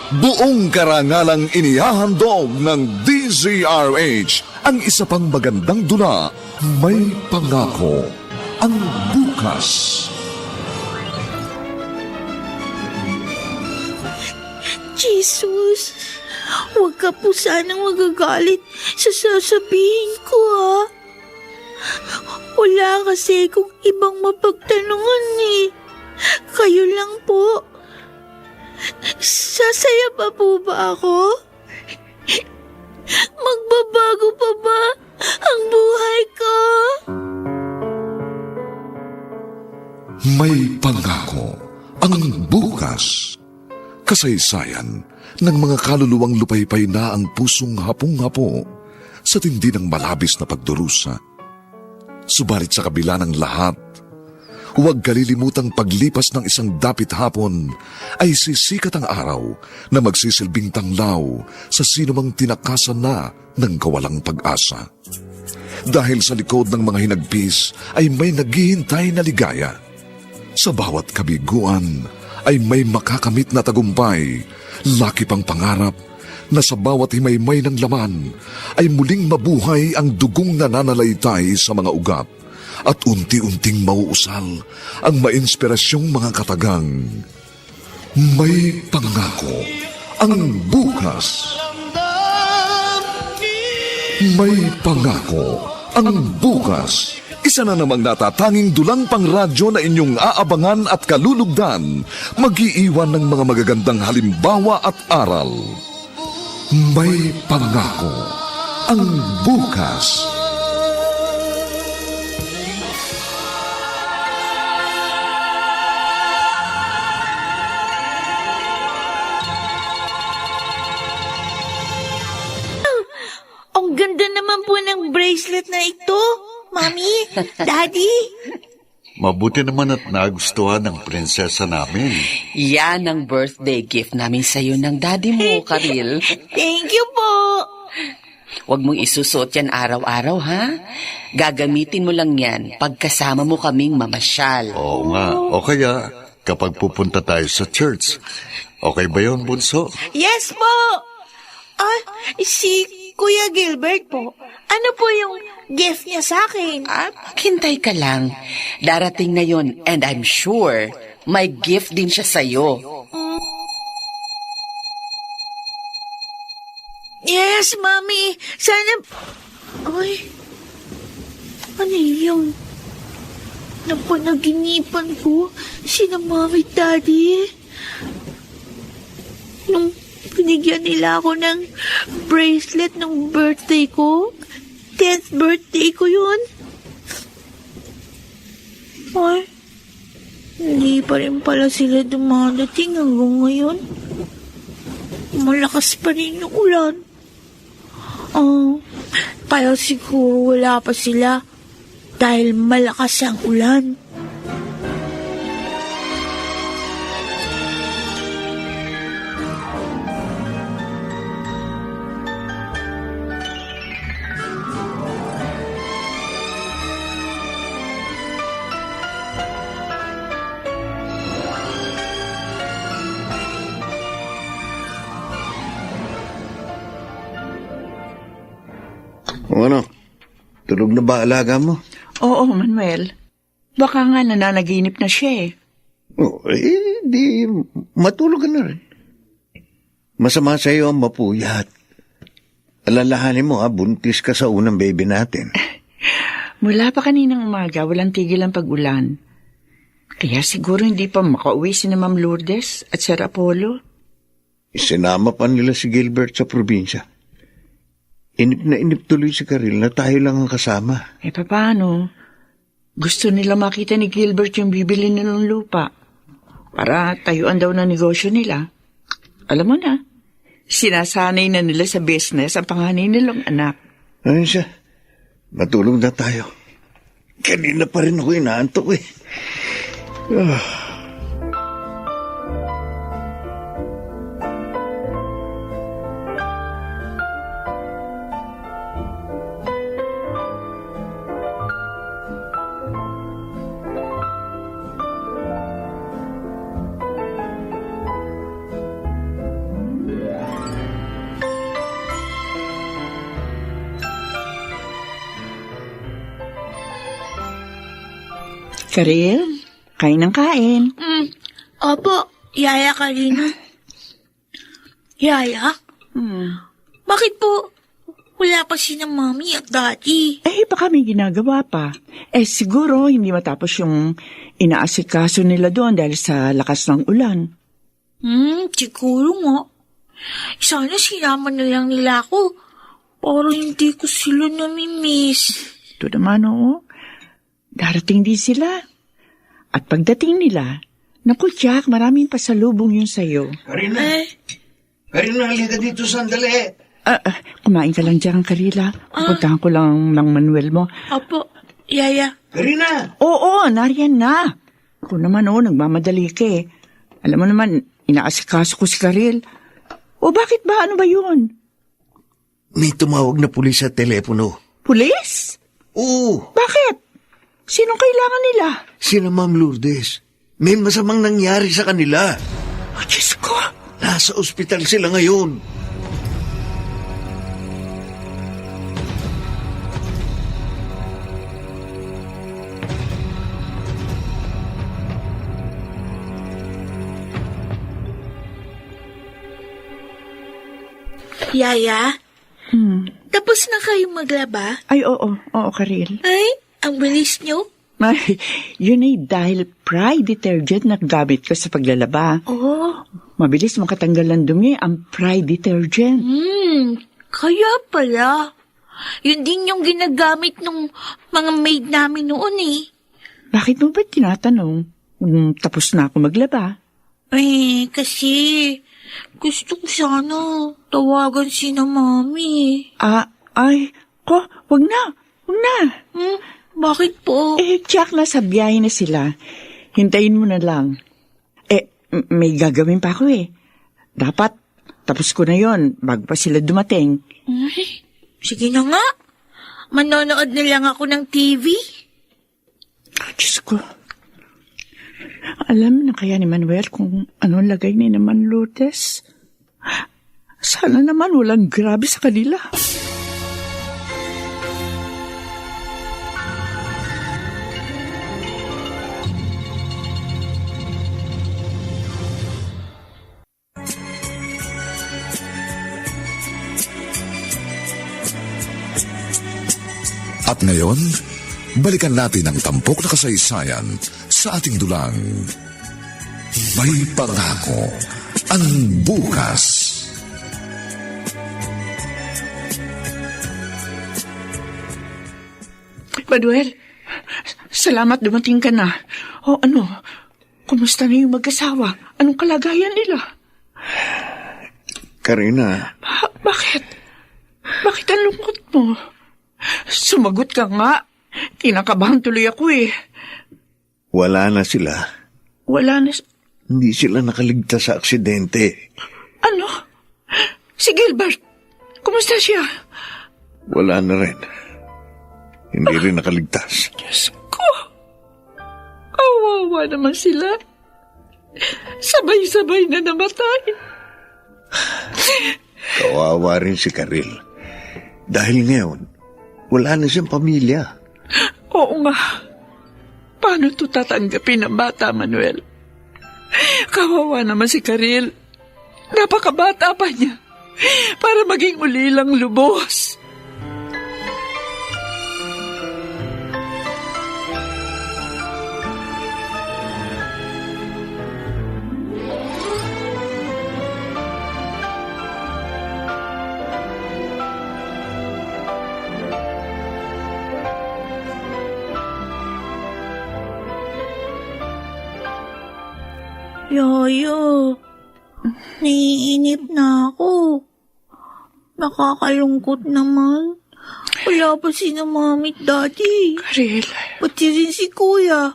Buong karangalang inihahandog ng DZRH ang isa pang magandang dula, May Pangako ang Bukas. Jesus, huwag ka po sanang magagalit sa sasabihin ko, ha? Wala kasi kung ibang mapagtanungan eh. Kayo lang po. Sasaya pa po ba ako? Magbabago pa ba ang buhay ko? May Pangako ang Bukas. Kasaysayan ng mga kaluluwang lupaypay na ang pusong hapong-hapo sa tindi ng malabis na pagdurusa. Subalit sa kabila ng lahat, huwag kalilimutang paglipas ng isang dapit hapon ay sisikat ang araw na magsisilbing tanglaw sa sinumang tinakasan na ng kawalang pag-asa. Dahil sa likod ng mga hinagpis ay may naghihintay na ligaya. Sa bawat kabiguan ay may makakamit na tagumpay, laki pang pangarap na sa bawat himaymay ng laman ay muling mabuhay ang dugong nananalaytay sa mga ugat at unti-unting mauusal ang mainspirasyong mga katagang. May Pangako ang Bukas. May Pangako ang Bukas. Isa na namang natatanging dulang pangradyo na inyong aabangan at kalulugdan, mag-iiwan ng mga magagandang halimbawa at aral. May Pangako ang Bukas. Ang ganda naman po ng bracelet na ito, Mami, Daddy. Mabuti naman at nagustuhan ng prinsesa namin. Yan ang birthday gift namin sa'yo ng daddy mo, Karil. Thank you po. Huwag mong isusuot yan araw-araw, ha? Gagamitin mo lang yan pagkasama mo kaming mamasyal. Oo nga. O kaya, kapag pupunta tayo sa church. Okay ba yun, Bunso? Yes po. Si Kuya Gilbert po. Ano po yung gift niya sa akin? Hintay ka lang. Darating na yon and I'm sure may gift din siya sa'yo. Yes, Mami. Sana... Ay, ano yun? Napanaginipan ko sina Mami at Daddy. Nung binigyan nila ako ng bracelet ng birthday ko, 10th birthday ko yun. Ay, hindi pa rin pala sila dumadating hanggang ngayon. Malakas pa rin yung ulan. Kaya siguro wala pa sila dahil malakas ang ulan. Ano? Tulog na ba alaga mo? Oo, Manuel. Baka nga nananaginip na siya eh. Di matulog ka na rin. Masama sa iyo ang mapuyat. Alalahanin mo buntis ka sa unang baby natin. Mula pa kaninang umaga, walang tigil ang pag-ulan. Kaya siguro hindi pa makauwi si na Ma'am Lourdes at Sir Apollo. Isinama pa nila si Gilbert sa probinsya. Inip na inip tuloy si Karil na tayo lang ang kasama. Paano? Gusto nila makita ni Gilbert yung bibili nilang lupa para tayuan daw na negosyo nila. Alam mo na, sinasanay na nila sa business ang panganay nilang anak. Ano siya? Matulog na tayo. Kanina pa rin ako inaantok eh. Karil, kain ng kain. Opo, Yaya Karina. Yaya? Bakit po wala pa si na Mami at Daddy? Baka may ginagawa pa. Siguro hindi matapos yung inaasikaso nila doon dahil sa lakas ng ulan. Siguro nga. Sana sinama na lang nila ako. Para hindi ko sila namimiss. Ito naman, oo. Darating din sila. At pagdating nila, naku, Jack, maraming pasalubong yun sa'yo. Karina, halika dito sandali. Kumain ka lang dyan, Karila. Pupuntahan ko lang ng Manuel mo. Opo, Yaya. Karina! Oo, nariyan na. Ako naman, nagmamadali ka eh. Alam mo naman, inaasikaso ko si Karil. O bakit ba? Ano ba yun? May tumawag na pulis sa telepono. Pulis? Oo, Bakit? Sinong kailangan nila? sina Ma'am Lourdes. May masamang nangyari sa kanila. Diyos ko. Nasa ospital sila ngayon. Yaya? Tapos na kayo maglaba? Ay, oo, Karil. Ay, ang bilis nyo. Ay, yun ay dahil Pride detergent na gamit ko sa paglalaba. Oh. Mabilis makatanggal ng dumi ang Pride detergent. Kaya pala. Yun din yung ginagamit ng mga maid namin noon eh. Bakit mo ba tinatanong? Tapos na ako maglaba. Kasi gusto ko sana tawagan si na Mami. Wag na. Bakit po? Jack, nasa biyahe na sila. Hintayin mo na lang. May gagawin pa ako eh. Dapat, tapos ko na yon bago pa sila dumating. Sige na nga. Manonood na lang ako ng TV. Diyos ko. Alam na kaya ni Manuel kung anong lagay ni naman Lourdes? Sana naman walang grabe sa kanila. At ngayon, balikan natin ang tampok na kasaysayan sa ating dulang. May pangako ang bukas. Manuel, salamat dumating ka na. Kumusta na yung mag-asawa? Anong kalagayan nila? Karina. Bakit? Bakit ang lungkot mo? Sumagot ka nga. Kinakabahan tuloy ako eh. Wala na sila. Hindi sila nakaligtas sa aksidente. Ano? Si Gilbert, kumusta siya? Wala na rin. Hindi rin nakaligtas. Diyos ko. Kawawa naman sila. Sabay-sabay na namatay. Kawawa rin si Karil. Dahil ngayon, wala na siyang pamilya. Oo nga. Paano ito tatanggapin ng bata, Manuel? Kawawa naman si Karil. Napakabata pa niya para maging ulilang lubos. Yaya, naiinip na ako. Nakakalungkot naman. Wala pa si na Mami at Daddy. Karil. Pati rin si Kuya.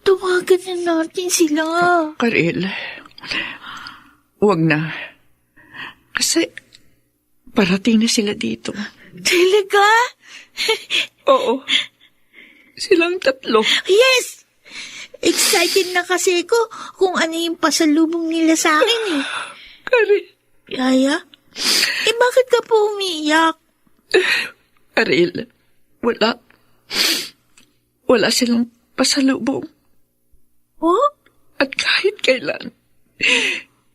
Tumagan na natin sila. Karil, huwag na. Kasi parating na sila dito. Talaga? Oo. Silang tatlo. Yes! Excited na kasi ko kung ano yung pasalubong nila sa akin eh. Karil. Yaya? Bakit ka po umiiyak? Karil, wala silang pasalubong. Oh? At kahit kailan,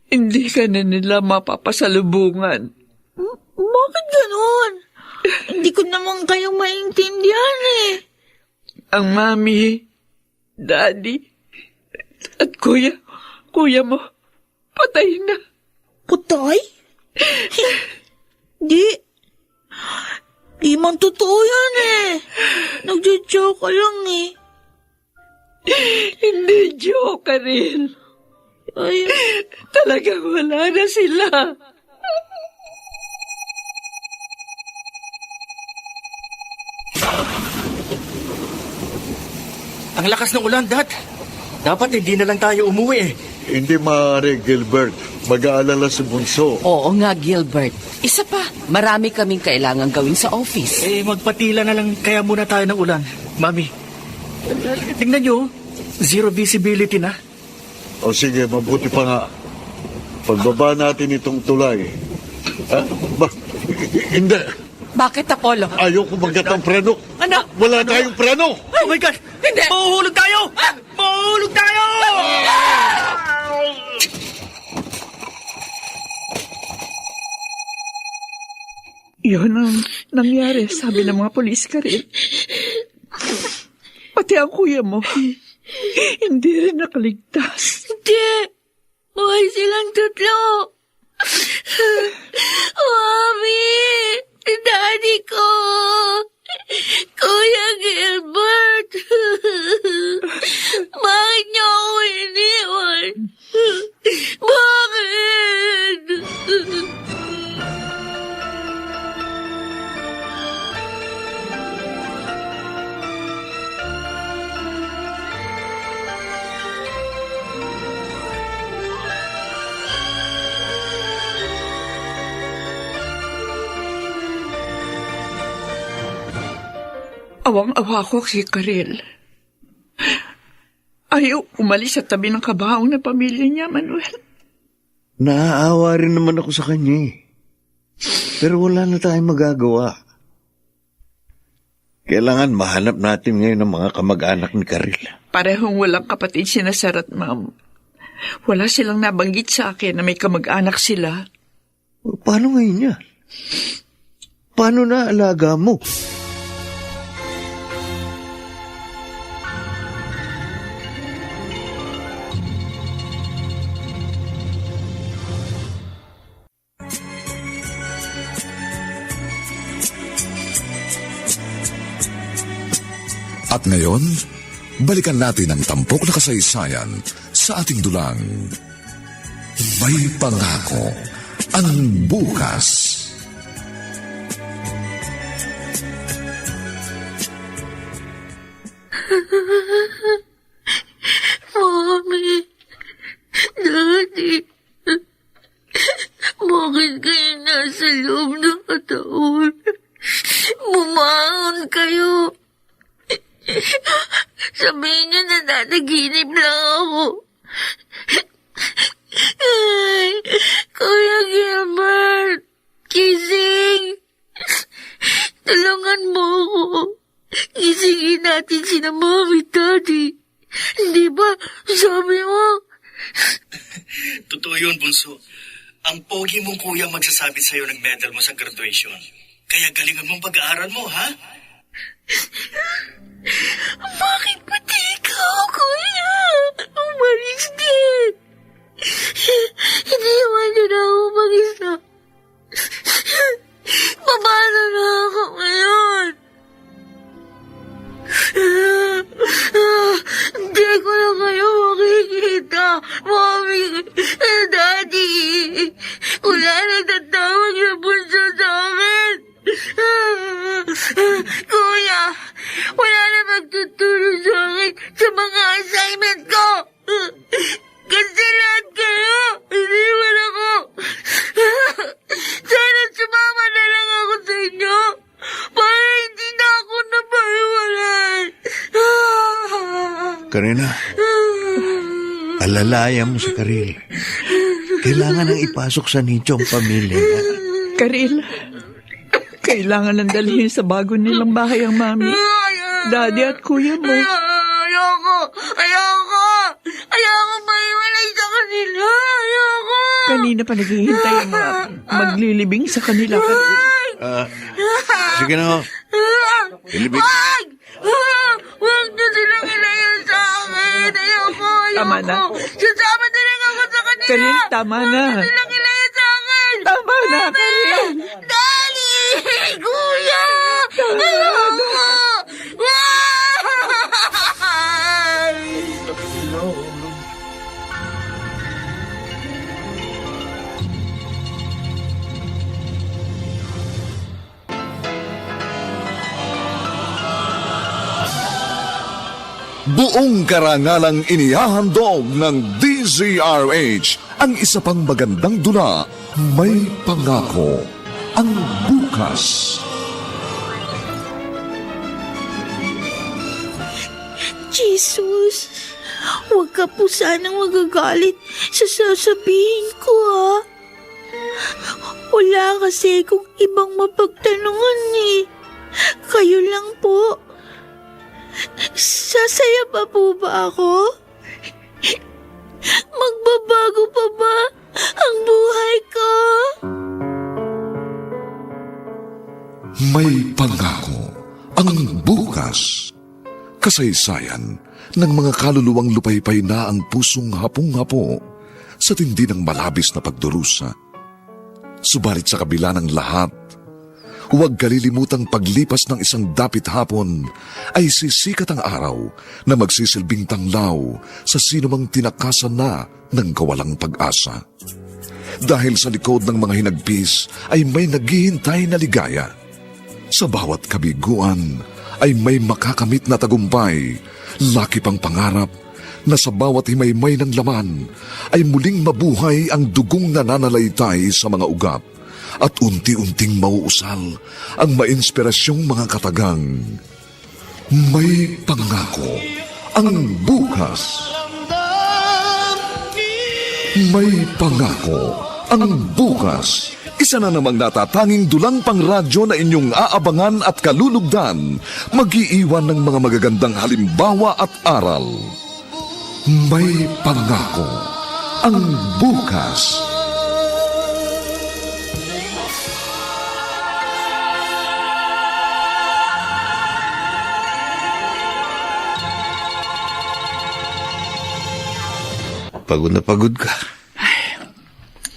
hindi ka na nila mapapasalubungan. Bakit ganon? Hindi ko naman kayo maintindihan eh. Ang mami, daddy, at kuya mo, patay na. Putay? Di man totoo yan eh. Nagjo-joke ka lang eh. Hindi joke ka rin. Ay, Talagang wala na sila. Ang lakas ng ulan, Dad. Dapat hindi na lang tayo umuwi eh. Hindi maaari, Gilbert. Mag-aalala si Bunso. Oo nga, Gilbert. Isa pa, marami kaming kailangan gawin sa office. Magpatila na lang kaya muna tayo ng ulan. Mami, tingnan nyo, zero visibility na. O sige, mabuti pa nga. Pagbaba natin itong tulay. Hindi. Bakit, Apollo? Ayoko maggatang preno. Ano? Wala tayong preno. Oh my God! Hindi! Mahuhulog tayo! Mahuhulog tayo! Yun ang nangyari, sabi ng mga polis ka rin. Pati ang kuya mo, hindi rin nakaligtas. hindi. Buhay silang tatlo. Mami! Daddy ko! Kuya Gilbert! Bakit niyo ako iniwan? Bakit? Awang-awa ko si Karel. Ayaw umalis sa tabi ng kabaong na pamilya niya, Manuel. Naaawa rin naman ako sa kanya eh. Pero wala na tayong magagawa. Kailangan mahanap natin ngayon ang mga kamag-anak ni Karel. Parehong walang kapatid sina Sar at Ma'am. Wala silang nabanggit sa akin na may kamag-anak sila. Paano ngayon yan? Paano na alaga mo? At ngayon, balikan natin ang tampok na kasaysayan sa ating dulang. May pangako ang bukas. Mami, Daddy, bakit kayo nasa loob ng katawan? Bumangon kayo. Sabihin niyo na nanaginip lang ako. Ay, Kuya Gilbert, gising. Tulungan mo ako. Gisingin natin sina Mami, Daddy. Hindi ba? Sabi mo. Totoo yun, Bunso. Ang pogi mong kuya magsasabi sa'yo ng medal mo sa graduation. Kaya galingan mong pag-aaral mo, ha? Bakit pati ikaw, Kuya? Umalis din. Hindi naman niyo na ako mag-isa. Paano na ako ngayon? Hindi ko na kayo makikita. Mami, Daddy. Wala na tatawag na Bunso sa akin. Kuya, wala na magtuturo sa akin sa mga assignment ko. Kasi lahat kayo, iniwan ako. Sana sumama na lang ako sa inyo para hindi na ako napaiwalan. Karina, alalayan mo si Karel. Kailangan nang ipasok sa nicho ang pamilya niya. Karel, kailangan nang dalhin sa bago nilang bahay ang Mami, Daddy at kuya mo. Ayoko maiwalay sa kanila. Ayoko. Kanina pa naghihintay ang mga maglilibing sa kanila. Sige na ho. Ilibig. Huwag na silang ilayan sa akin. Ayoko. Tama na. Sasama na lang ako sa kanila. Karil, tama na. Huwag na silang ilayan sa akin. Tama na, Karil. Daddy! Kuya! Ayoko! Buong karangalang inihahandog ng DZRH ang isa pang magandang dula, May Pangako, ang bukas. Jesus, huwag ka po sanang magagalit sa sasabihin ko, ha? Wala kasi kung ibang mapagtanungan, eh. Kayo lang po. Sasaya pa po ba ako? Magbabago pa ba ang buhay ko? May Pangako, ang bukas. Kasaysayan ng mga kaluluwang lupaypay na ang pusong hapong-hapo sa tindi ng malabis na pagdurusa. Subalit sa kabila ng lahat, huwag kalilimutang paglipas ng isang dapit hapon ay sisikat ang araw na magsisilbing tanglaw sa sinumang tinakasan na ng kawalang pag-asa. Dahil sa likod ng mga hinagpis ay may naghihintay na ligaya. Sa bawat kabiguan ay may makakamit na tagumpay, laki pang pangarap na sa bawat himaymay ng laman ay muling mabuhay ang dugong nananalaytay sa mga ugat at unti-unting mauusal ang mainspirasyong mga katagang. May Pangako, ang bukas. May Pangako, ang bukas. Isa na namang natatanging dulang pangradyo na inyong aabangan at kalulugdan, mag-iiwan ng mga magagandang halimbawa at aral. May Pangako, ang bukas. Pagod na pagod ka.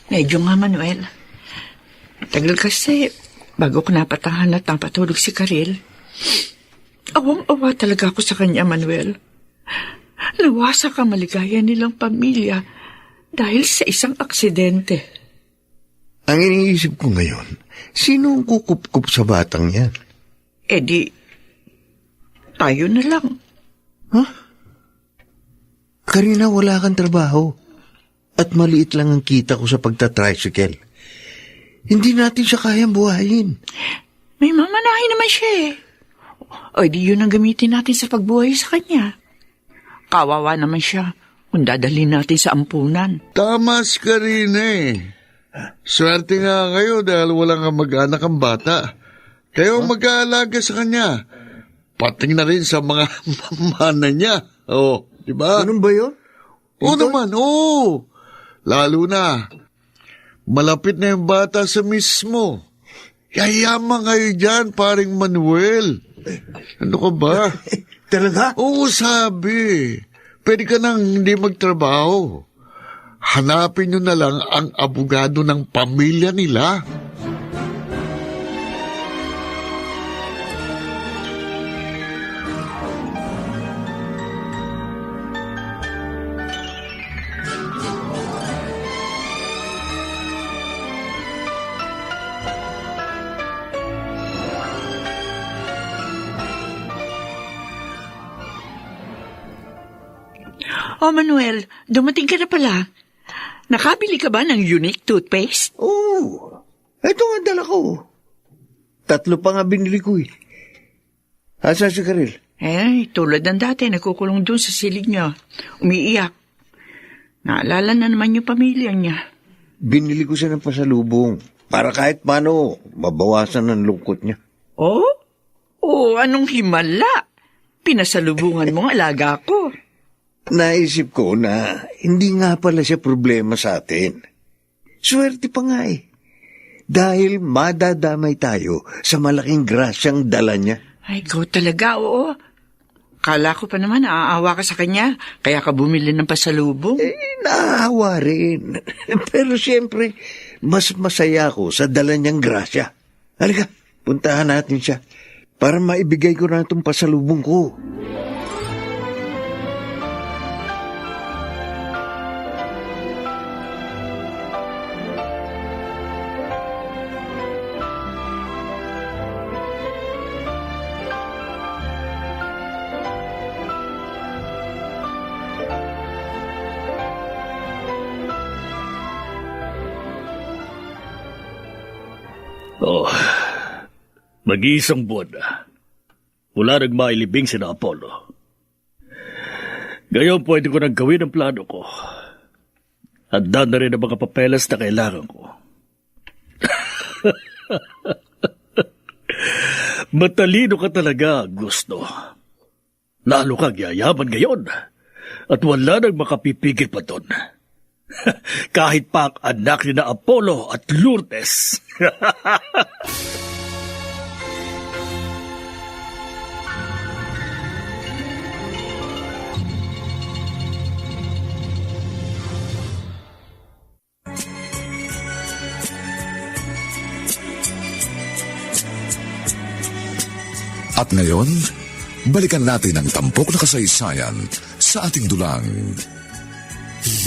Medyo nga, Manuel. Tagal kasi, bago ko napatahan at napatulog si Karil. Awang-awa talaga ako sa kanya, Manuel. Nawasak ang maligaya nilang pamilya dahil sa isang aksidente. Ang iniisip ko ngayon, sino ang kukup-kup sa batang yan? Eh di, tayo na lang. Karina, wala kang trabaho. At maliit lang ang kita ko sa pagtatricycle. Hindi natin siya kayang buhayin. May mamanahin naman siya eh. O di yun ang gamitin natin sa pagbuhay sa kanya. Kawawa naman siya kung dadalhin natin sa ampunan. Tama si Karina eh. Swerte nga kayo dahil walang kamag-anak ang bata. Kayo ang mag-aalaga sa kanya. Pating na rin sa mga mamana niya. Oh, di ba? Ganun ba yun? Oo naman, oo. Lalo na, malapit na yung bata sa mismo. Yayaman kayo dyan, paring Manuel. Ano ka ba? Talaga? Oo, sabi. Pwede ka nang hindi magtrabaho. Hanapin nyo na lang ang abogado ng pamilya nila. Oh, Manuel, dumating ka na pala. Nakabili ka ba ng unique toothpaste? Oo. Ito nga dala ko. 3 pa nga binili ko eh. Asa si Karil? Eh, tulad ng dati, nagkukulong doon sa silid niya. Umiiyak. Naalala na naman yung pamilya niya. Binili ko siya ng pasalubong para kahit paano mabawasan ang lungkot niya. Oh? Oh, anong himala? pinasalubungan mo ang alaga ko. Naisip ko na hindi nga pala siya problema sa atin. Swerte pa nga eh. Dahil madadamay tayo sa malaking grasyang dala niya. Ay, go talaga, oo. Kala ko pa naman naaawa ka sa kanya, kaya ka bumili ng pasalubong. Naawa rin. Pero siyempre, mas masaya ako sa dala niyang grasya. Halika, puntahan natin siya para maibigay ko na itong pasalubong ko. Oh, mag-iisang buwan na. Wala nang mailibing si Apollo. Ngayon pwede ko nang gawin ang plano ko. Handa na rin ang mga papeles na kailangan ko. Matalino ka talaga, Gusto. Lalo kang yayaman ngayon. At wala nang makapipigil pa doon. Kahit pa ang anak ni na Apollo at Lourdes. At ngayon, balikan natin ang tampok na kasaysayan sa ating dulang.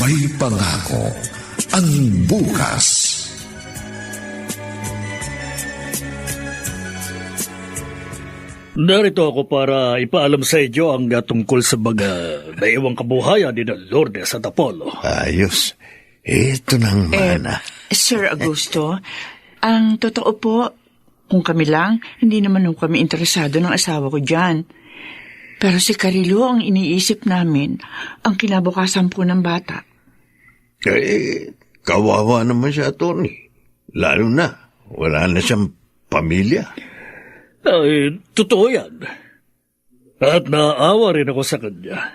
May pangako ang bukas. Narito ako para ipaalam sa inyo ang tungkol sa mga naiwang kabuhayan ni Lourdes at Apollo. Ayos. Ito nang mana. Sir Augusto, ang totoo po, kung kami lang, hindi naman kami interesado ng asawa ko dyan. Pero si Carilo ang iniisip namin, ang kinabukasan po ng bata. Kawawa naman siya, Tony. Lalo na, wala na siyang pamilya. Ay, totoo yan. At naawa rin ako sa kanya.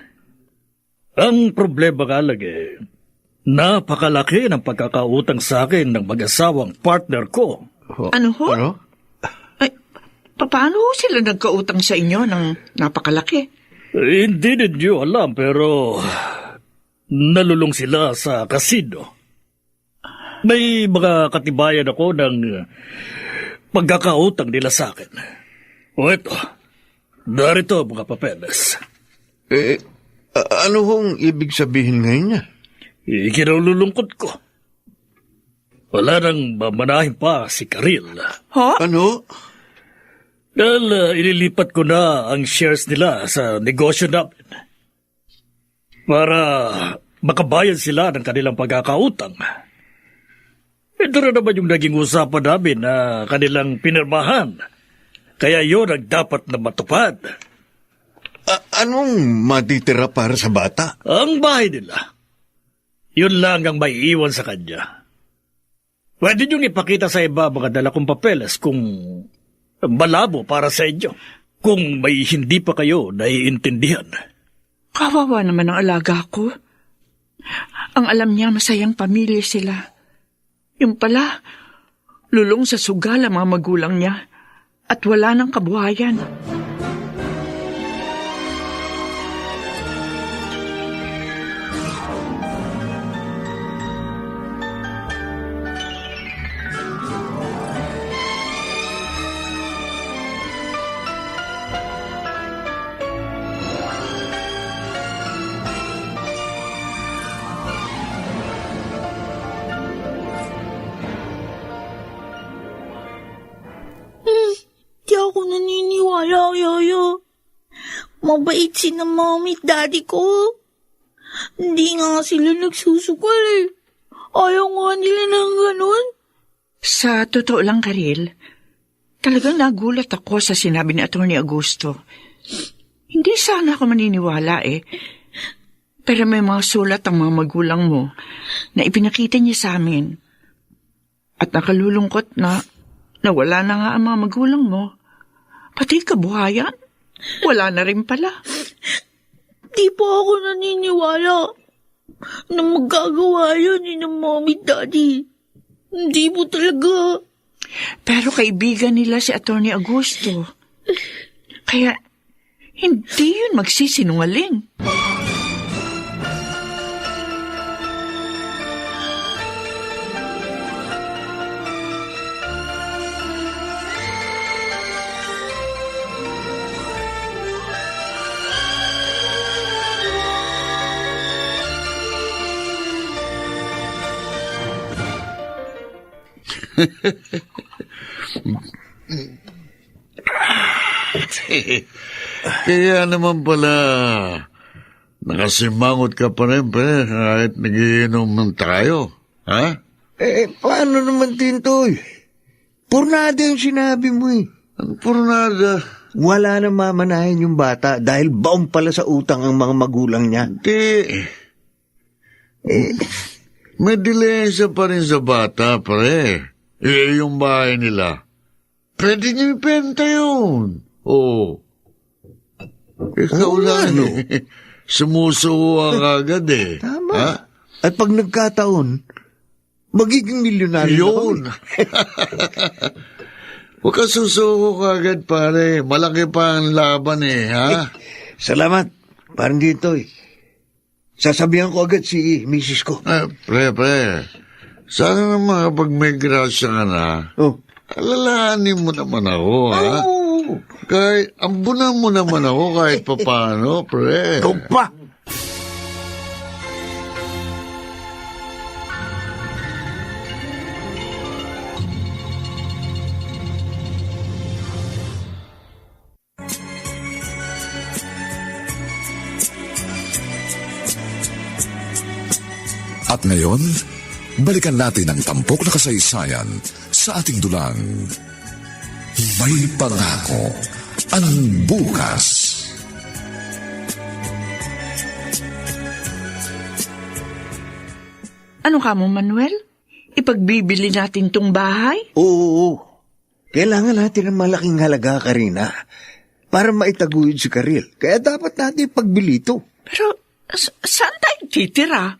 Ang problema ka lang napakalaki ng pagkakautang sa akin ng mag-asawang partner ko. Ano ho? Ano? Paano sila nagkautang sa inyo ng napakalaki? Hindi ninyo alam pero nalulong sila sa kasino. May mga katibayan ako ng pagkakautang nila sa akin. O eto, narito mga papeles. Ano hong ibig sabihin ngayon niya? Ikinalulungkot ko. Wala nang mamanahin pa si Karil. Ha? Ano? Dahil ililipat ko na ang shares nila sa negosyo namin. Para makabayad sila ng kanilang pagkakautang. Ito na naman yung naging usapan namin na kanilang pinirmahan. Kaya yun ang dapat na matupad. Anong matitira para sa bata? Ang bahay nila. Yun lang ang may iwan sa kanya. Pwede niyong ipakita sa iba mga dala kong papeles kung malabo para sa inyo. Kung may hindi pa kayo naiintindihan. Kawawa naman ang alaga ko. Ang alam niya masayang pamilya sila. Yung pala, lulong sa sugal ang mga magulang niya at wala ng kabuhayan. Di ako naniniwala, Yaya. Mabait si na mommy at daddy ko. Hindi nga sila nagsusukal eh. Ayaw nga nila ng ganun. Sa totoo lang, Karil, talagang nagulat ako sa sinabi ni Atty. Augusto. Hindi sana ako maniniwala eh. Pero may mga sulat ang mga magulang mo na ipinakita niya sa amin. At nakalulungkot na wala na nga ang mga magulang mo. Pati kabuhayan. Wala na rin pala. Di pa ako naniniwala na magagawa yun ni ng mommy at daddy. Hindi mo talaga. Pero kaibigan nila si Atty. Augusto. Kaya hindi yun magsisinungaling. Kaya naman pala, nakasimangot ka pa rin, pre, kahit nagiinom ng tayo. Ha? Paano naman, Tintoy? Purnada yung sinabi mo eh. Ang purnada. Wala na mamanahin yung bata dahil baon pala sa utang ang mga magulang niya. Hindi. May dilensya pa rin sa bata, pre. Yung bahay nila. Pwede niyo ipenta yun. Oo. Ikaw lang, sumusuwa ka agad eh. Tama. Ha? At pag nagkataon, magiging milyonaryo Yun. Huwag ka susuko ka agad, pare. Malaki pa ang laban eh, ha? Salamat, parang dito eh. Sasabihan ko agad si misis ko. Pre. Sana naman kapag may grasya ka na, alalahanin mo naman ako, ha? Kahit, ambunan mo naman ako kahit papano, pre. Ikaw pa! At ngayon, balikan natin ang tampok na kasaysayan sa ating dulang. May pangako ang bukas. Ano ka mo, Manuel? Ipagbibili natin tong bahay? Oo. Kailangan natin ng malaking halaga, Karina, para maitaguyod si Karil. Kaya dapat natin pagbili ito. Pero saan tayo titira?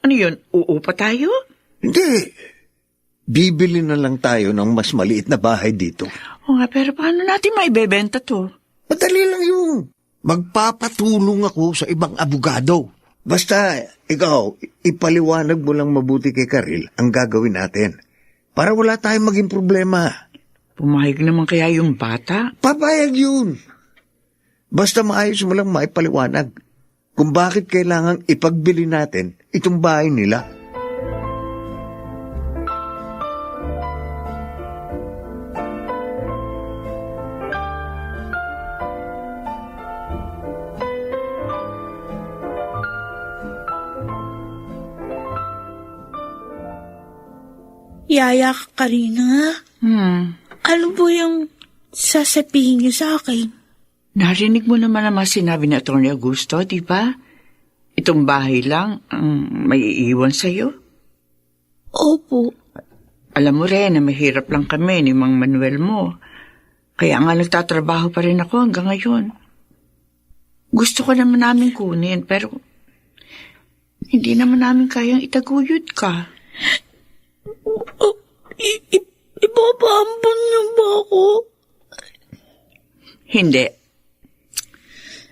Ano yun, uupa tayo? Hindi. Bibili na lang tayo ng mas maliit na bahay dito. O nga, pero paano natin maibebenta to? Madali lang yung magpapatulong ako sa ibang abogado. Basta, ikaw, ipaliwanag mo lang mabuti kay Karil ang gagawin natin. Para wala tayong maging problema. Pumayag naman kaya yung bata? Papayag yun. Basta maayos mo lang maipaliwanag kung bakit kailangang ipagbili natin itong bahay nila. Yaya, Karina, ano po yung sasabihin niyo sa akin? Narinig mo naman ang mga sinabi ni Atty. Augusto, di ba? Itong bahay lang ang may iiwan sa'yo. Opo. Alam mo rin na mahirap lang kami ni Mang Manuel mo. Kaya nga nagtatrabaho pa rin ako hanggang ngayon. Gusto ko naman namin kunin, pero hindi naman namin kayang itaguyod ka. Ipapaambon niyo ba ako? Hindi.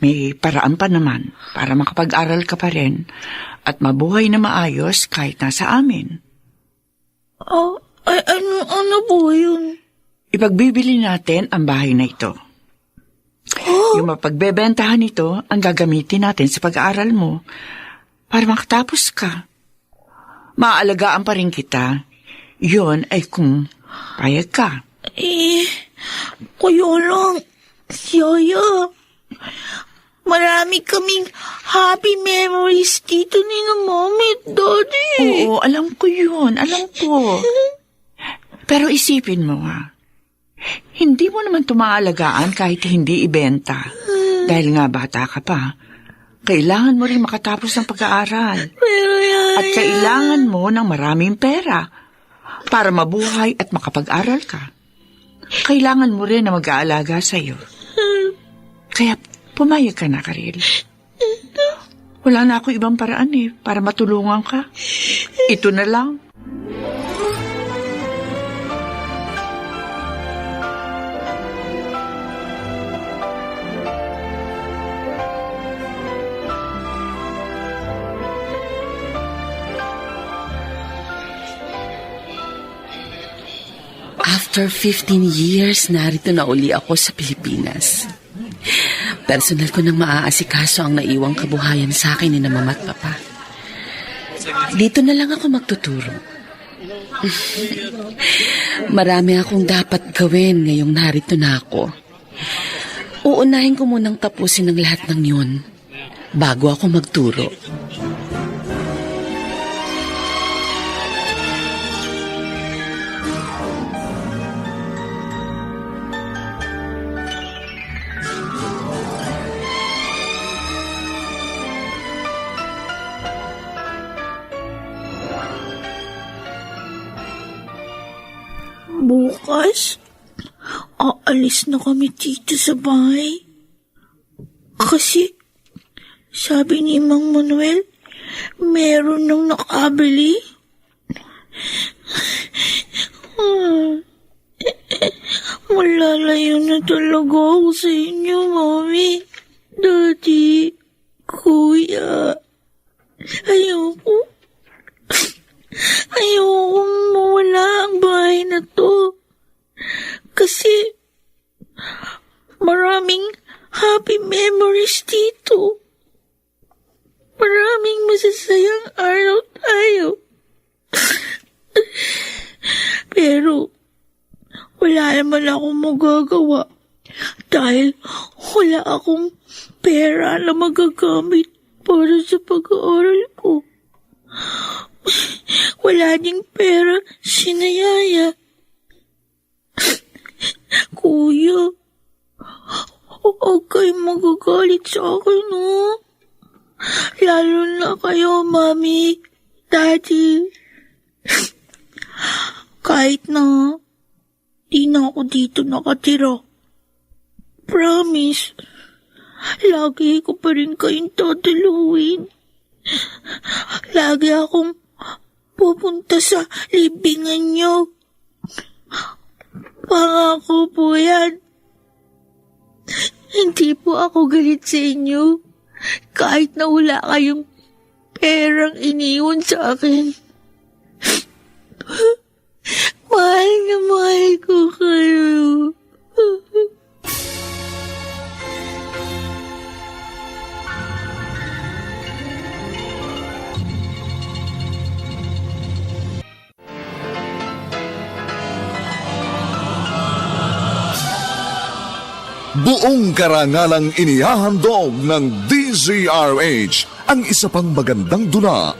May paraan pa naman para makapag-aral ka pa rin at mabuhay na maayos kahit nasa amin. Ano po yun? Ipagbibili natin ang bahay na ito. Yung mapagbebentahan nito ang gagamitin natin sa pag-aaral mo para makatapos ka. Maaalagaan pa rin kita. Yun ay kung payag ka. Kaya lang, Yaya, marami kaming happy memories dito ni na Mommy at Daddy. Oo, alam ko yun. Alam ko. Pero isipin mo hindi mo naman tumaalagaan kahit hindi ibenta. Dahil nga bata ka pa. Kailangan mo rin makatapos ng pag-aaral. Pero Yaya, at kailangan mo ng maraming pera para mabuhay at makapag-aral ka. Kailangan mo rin na mag-aalaga sa'yo. Kaya pumayag ka na, Karil. Wala na ako ibang paraan para matulungan ka. Ito na lang. After 15 years, narito na uli ako sa Pilipinas. Personal ko nang maaasikaso ang naiwang kabuhayan sa akin ni na mama at papa. Dito na lang ako magtuturo. Marami akong dapat gawin ngayong narito na ako. Uunahin ko munang tapusin ang lahat ng yun bago ako magturo. Bukas, aalis na kami dito sa bahay. Kasi, sabi ni Mang Manuel, meron nang nakabili. Malalayo na talaga ako sa inyo, Mami, Daddy, Kuya. Ayoko mawala ang bahay na to. Kasi maraming happy memories dito. Maraming masasayang araw tayo. Pero wala naman akong magagawa dahil wala akong pera na magagamit para sa pag-aaral ko. Wala ding pera si Nayaya. Kuya, huwag kayong magagalit sa akin, no? Lalo na kayo, Mami, Daddy. Kahit na di na ako dito nakatira. Promise, lagi ko pa rin kayong tataluin. Lagi akong pupunta sa libingan nyo. Pangako po yan. Hindi po ako galit sa inyo. Kahit na wala kayong perang iniwan sa akin. Mahal na mahal ko kayo. Buong karangalang inihahandog ng DZRH ang isa pang magandang dula,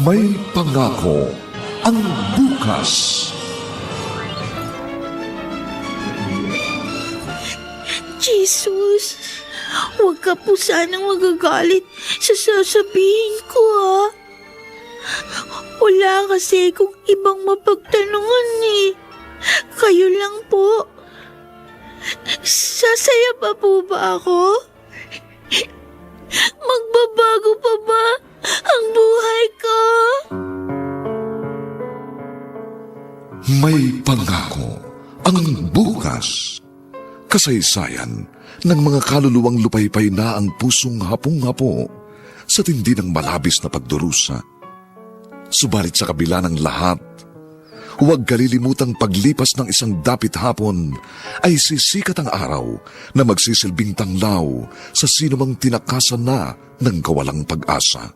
May Pangako, ang bukas. Jesus, huwag ka po sanang magagalit sa sasabihin ko, ha? Wala kasi kung ibang mapagtanungan, eh. Kayo lang po. Sasaya pa po ba ako? Magbabago pa ba ang buhay ko? May Pangako, ang bukas. Kasaysayan ng mga kaluluwang lupaypay na ang pusong hapong-hapo sa tindi ng malabis na pagdurusa. Subalit sa kabila ng lahat, huwag kalilimutang paglipas ng isang dapit hapon ay sisikat ang araw na magsisilbing tanglaw sa sinumang tinakasan na ng kawalang pag-asa.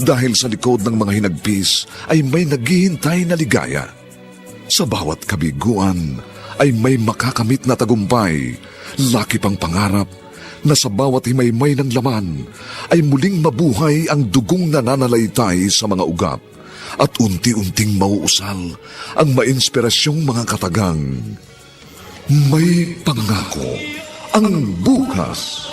Dahil sa likod ng mga hinagpis ay may naghihintay na ligaya. Sa bawat kabiguan ay may makakamit na tagumpay, laki pang pangarap na sa bawat himaymay ng laman ay muling mabuhay ang dugong nananalaytay sa mga ugat at unti-unting mauusal ang mainspirasyong mga katagang. May Pangako, ang bukas.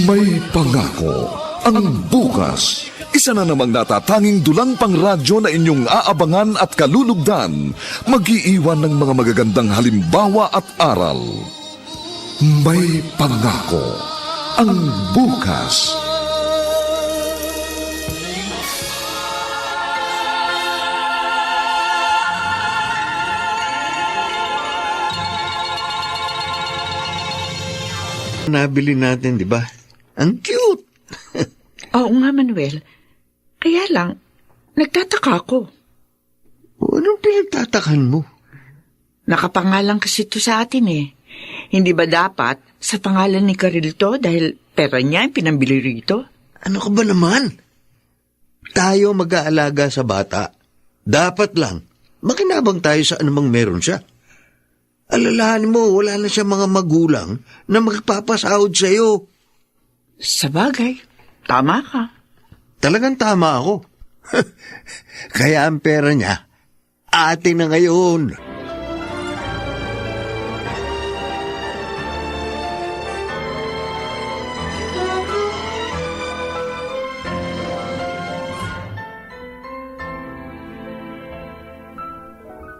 May Pangako, ang bukas. Isa na namang natatanging dulang pangradyo na inyong aabangan at kalulugdan, mag-iiwan ng mga magagandang halimbawa at aral. May pangako ang bukas. Nabili natin, di ba? Ang cute. Oo nga, Manuel. Kaya lang, nagtataka ako. Anong pinagtatakan mo? Nakapangalan kasi ito sa atin eh. Hindi ba dapat sa pangalan ni Karil to dahil pera niya ang pinambili rito? Ano ka ba naman? Tayo mag-aalaga sa bata. Dapat lang, makinabang tayo sa anumang meron siya. Alalahanin mo, wala na siya mga magulang na magpapasahod sa'yo. Sa bagay, tama ka. Talagang tama ako. Kaya ang pera niya, atin na ngayon.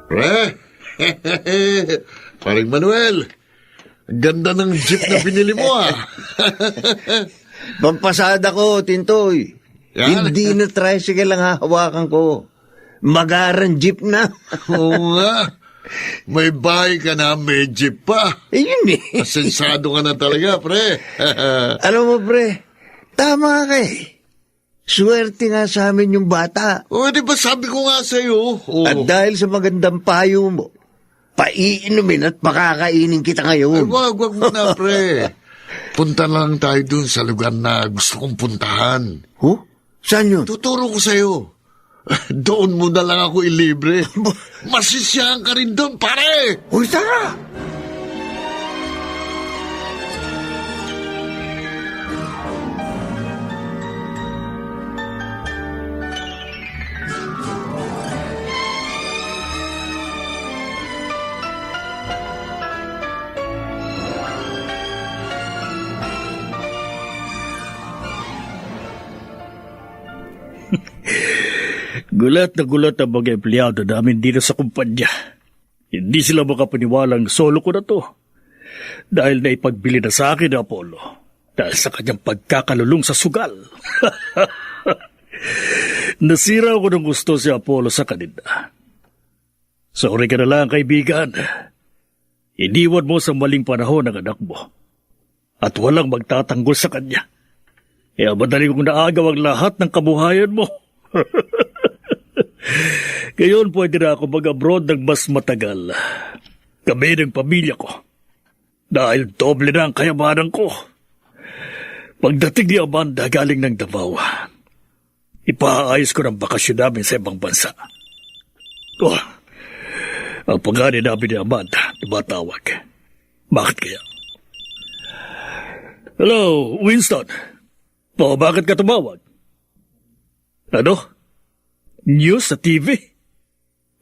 Pre! Paring Manuel, ang ganda ng jeep na binili mo ah. Pampasada ko, Tintoy. Yan. Hindi na tricycle ang hahawakan ko. Magaran jeep na. Oo nga. May bahay ka na, may jeep pa. Yun eh. Asensado ka na talaga, pre. Alam mo, pre, tama ka eh. Swerte nga sa amin yung bata. O, di ba sabi ko nga sa'yo? Oh. At dahil sa magandang payo mo, paiinumin at pakakainin kita Ay, ngayon. wag mo na, pre. Punta lang tayo dun sa lugar na gusto kong puntahan. Huh? Saan yun? Tuturo ko sa'yo. Doon mo na lang ako ilibre. Masisiyahan ka rin doon, pare! Uy, tara! Gulat na gulat ang mga empleyado namin dito sa kumpanya. Hindi sila makapaniwalang solo ko na to. Dahil naipagbili na sa akin ni Apollo. Dahil sa kanyang pagkakalulong sa sugal. Nasira ako ng gusto si Apollo sa kanila. Sorry ka na lang, kaibigan. Iniwan mo sa maling panahon ang anak mo. At walang magtatanggol sa kanya. Kaya madali kong naagaw ang lahat ng kabuhayan mo. Ngayon pwede na ako mag-abroad ng mas matagal. Kami ng pamilya ko. Dahil doble na ang kayamanan ko. Pagdating ni Amanda galing ng Davao, ipaayos ko ng bakasyon namin sa ibang bansa. Oh, ang pagani namin ni Amanda, tumatawag. Bakit kaya? Hello, Winston. O, bakit ka tumawag? Ano? News sa TV?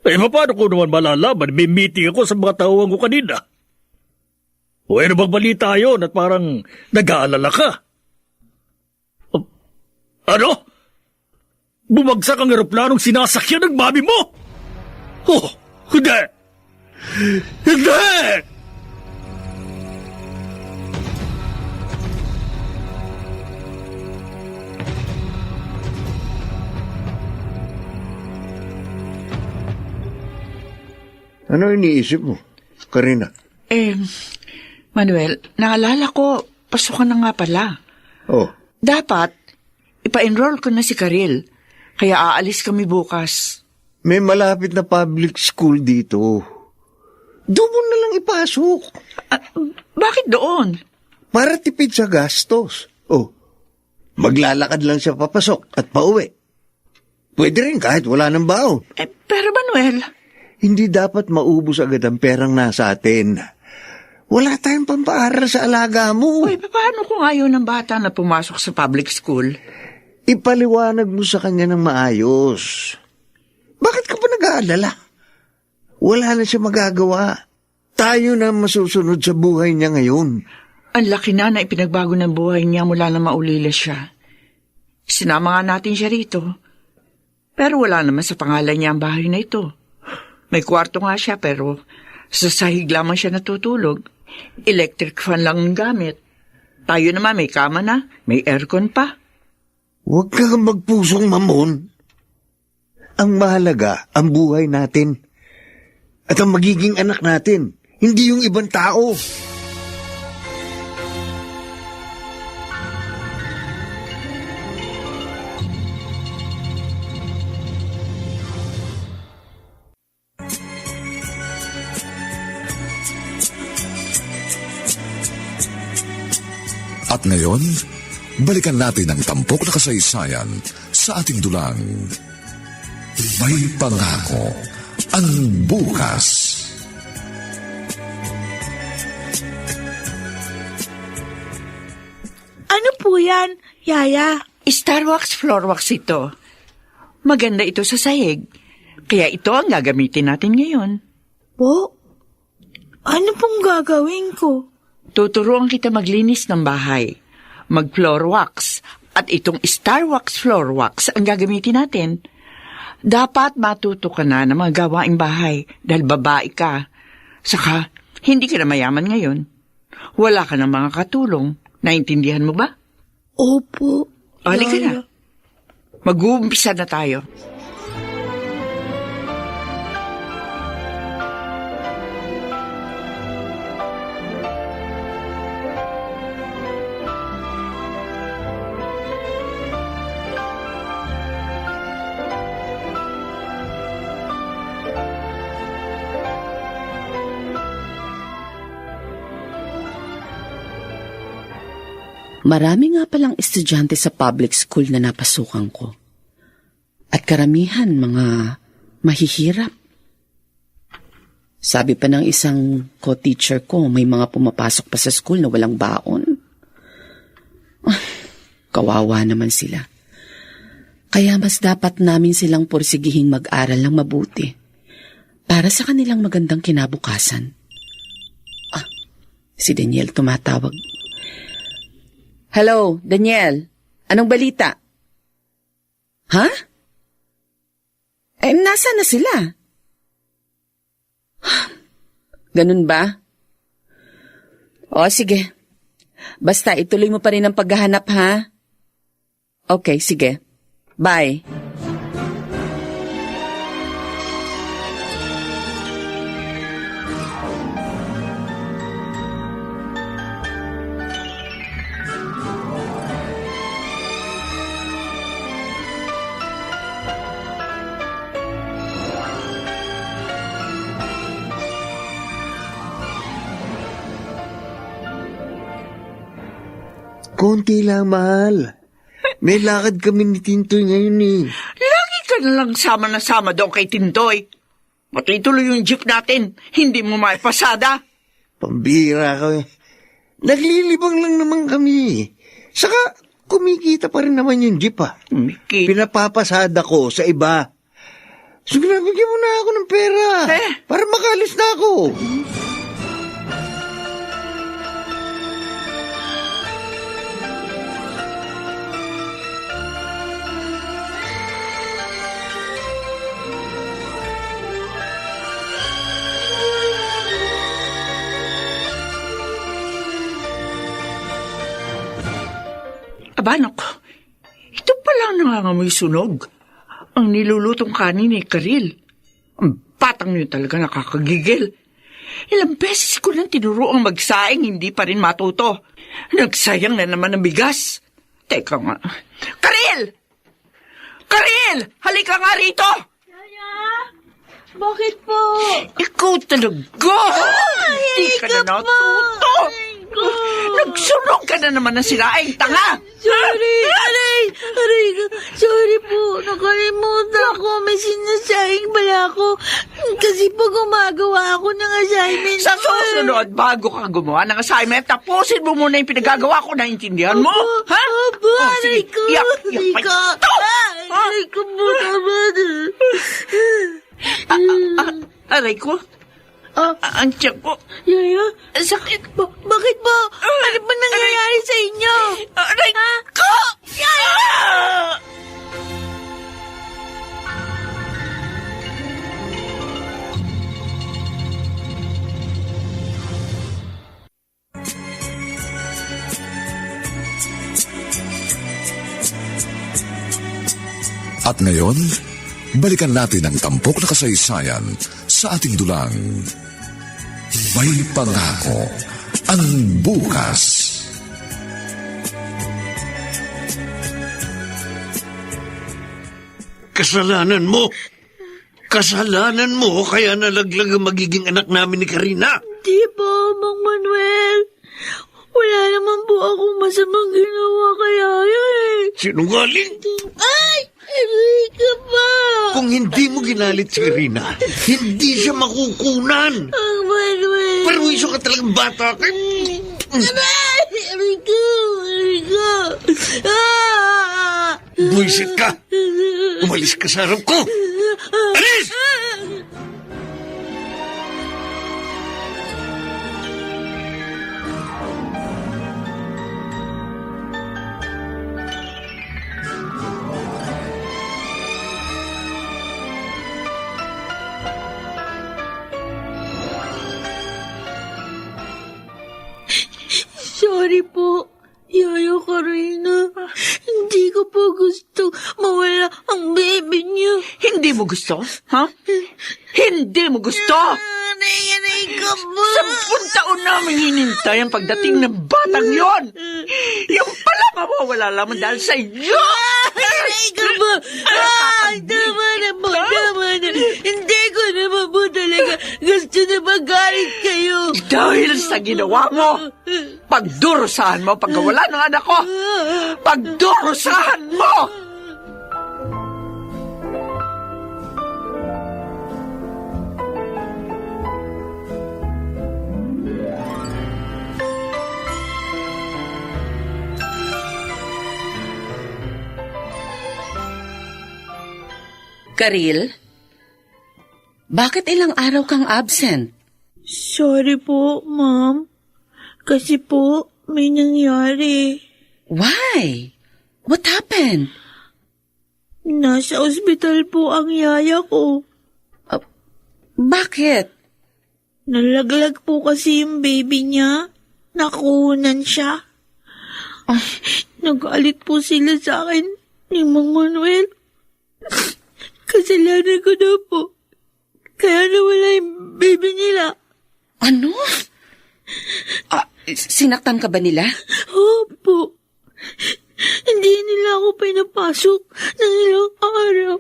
Eh, paano ko naman malalaman? May meeting ako sa mga tauhan ko kanina. O ano bang balita yun at parang nag-aalala ka? Ano? Bumagsak ang eroplanong sinasakyan ng mami mo? Oh, hindi! Hindi! Ano iniisip mo, Karina? Manuel, naalala ko, pasukan na nga pala. Oh, Dapat, ipa-enroll ko na si Karil. Kaya aalis kami bukas. may malapit na public school dito. Doon mo na lang ipasok. Bakit doon? Para tipid sa gastos. Oh, maglalakad lang siya papasok at pauwi. Pwede rin kahit wala ng baon. Pero Manuel, Hindi dapat maubos agad ang perang nasa atin. Wala tayong pampaaral sa alaga mo. paano kung ayaw ng bata na pumasok sa public school? Ipaliwanag mo sa kanya ng maayos. Bakit ka pa nag-aalala? Wala na siya magagawa. Tayo na masusunod sa buhay niya ngayon. Ang laki na ipinagbago ng buhay niya mula na maulila siya. Sinama nga natin siya rito. Pero wala naman sa pangalan niya ang bahay na ito. May kwarto nga siya pero sa sahig lamang siya natutulog. Electric fan lang ang gamit. Tayo naman may kama na, may aircon pa. Huwag kang magpusong mamon. Ang mahalaga, ang buhay natin. At ang magiging anak natin, hindi yung ibang tao. At ngayon, balikan natin ang tampok na kasaysayan sa ating dulang. May pangako ang bukas. Ano po yan, Yaya? Starwax Floorwax ito. Maganda ito sa sahig. Kaya ito ang gagamitin natin ngayon. Po? Ano pong gagawin ko? Tuturuan kita maglinis ng bahay. Mag-floor wax. At itong Starwax Floor Wax ang gagamitin natin. Dapat matuto ka na ng mga gawaing bahay dahil babae ka. Saka, hindi ka na mayaman ngayon. Wala ka ng mga katulong. Naintindihan mo ba? Opo. Halika na. Mag-uumpisa na tayo. Marami nga palang estudyante sa public school na napasukan ko. At karamihan mga mahihirap. Sabi pa ng isang co-teacher ko, may mga pumapasok pa sa school na walang baon. Kawawa naman sila. Kaya mas dapat namin silang porsigihing mag-aral ng mabuti para sa kanilang magandang kinabukasan. Si Daniel tumatawag. Hello, Daniel. Anong balita? Ha? Nasaan na sila? Ganun ba? O, sige. Basta ituloy mo pa rin ang paghahanap, ha? Okay, sige. Bye. Konti lang, mahal. May lakad kami ni Tintoy ngayon eh. Lagi ka na lang sama na sama doon kay Tintoy. Matuloy yung jeep natin. Hindi mo maipasada. Pambira ka eh. Naglilibang lang naman kami. Saka, kumikita pa rin naman yung jeep ah. Mickey. Pinapapasada ko sa iba. Sige na, bigyan mo na ako ng pera. Para makalis na ako. Abanok, ito pala nangangamoy sunog. Ang nilulutong kanin ni Karil. Ang batang niyo talaga nakakagigil. Ilang beses ko nang tinuruang magsaing, hindi pa rin matuto. Nagsayang na naman ng bigas. Teka nga. Karil! Karil! Halika nga rito! Yaya? Bakit po? Ikaw talaga! Hindi ka na natuto! Nagsunog ka na naman ng siraing tanga! Sorry! Aray! Sorry po! Nakalimutan ko. May sinasaing pala ako. Kasi po gumagawa ako ng assignment. Sa susunod, bago ka gumawa ng assignment, tapusin mo muna yung pinagagawa ko. Naintindihan mo? Ha? Opo, aray ko! Iyak pa ito! Aray ko po naman. Aray ko? Ang tiyak ko. Yaya? Sakit. Bakit po? Ano ba nangyayari sa inyo? Aray ko! Yaya! At ngayon, balikan natin ang tampok na kasaysayan sa ating dulang. May pangako ang bukas. Kasalanan mo! Kasalanan mo kaya nalaglag ang magiging anak namin ni Karina. Di po, Mang Manuel. Wala naman po akong masamang ginawa kaya eh. Sinungaling! Ay! Enrique pa! Kung hindi mo ginalit si Karina, hindi siya makukunan. Mang Manuel! Perwiso ka talagang bata ka. Aray! Enrique! Enrique! Ah! Buisit ka! Umalis ka sa harap ko! Alis! Sorry po, Yaya Karina. Hindi ko po gusto mawala ang baby niyo. Hindi mo gusto? Ha? Hindi mo gusto? Aray ka ba? 10 taon namin hinintay ang pagdating ng batang yon. Yung pala mawawala lamang dahil sa iyo. Aray ka ba? Ay, tama na po, tama na. Hindi ko naman po talaga gusto na magalit kayo. Dahil sa ginawa mo, pagdurusahan mo pagkawala ng anak ko. Pagdurusahan mo! Karil, bakit ilang araw kang absent? Sorry po, Ma'am. Kasi po, may nangyari. Why? What happened? Nasa ospital po ang yaya ko. Bakit? Nalaglag po kasi yung baby niya. Nakunan siya. Nagalit po sila sa akin ni Mang Manuel. Kasalanan ko na po. Kaya nawala yung baby nila. Ano? Sinaktan ka ba nila? Opo. Hindi nila ako pinapasok ng ilang araw.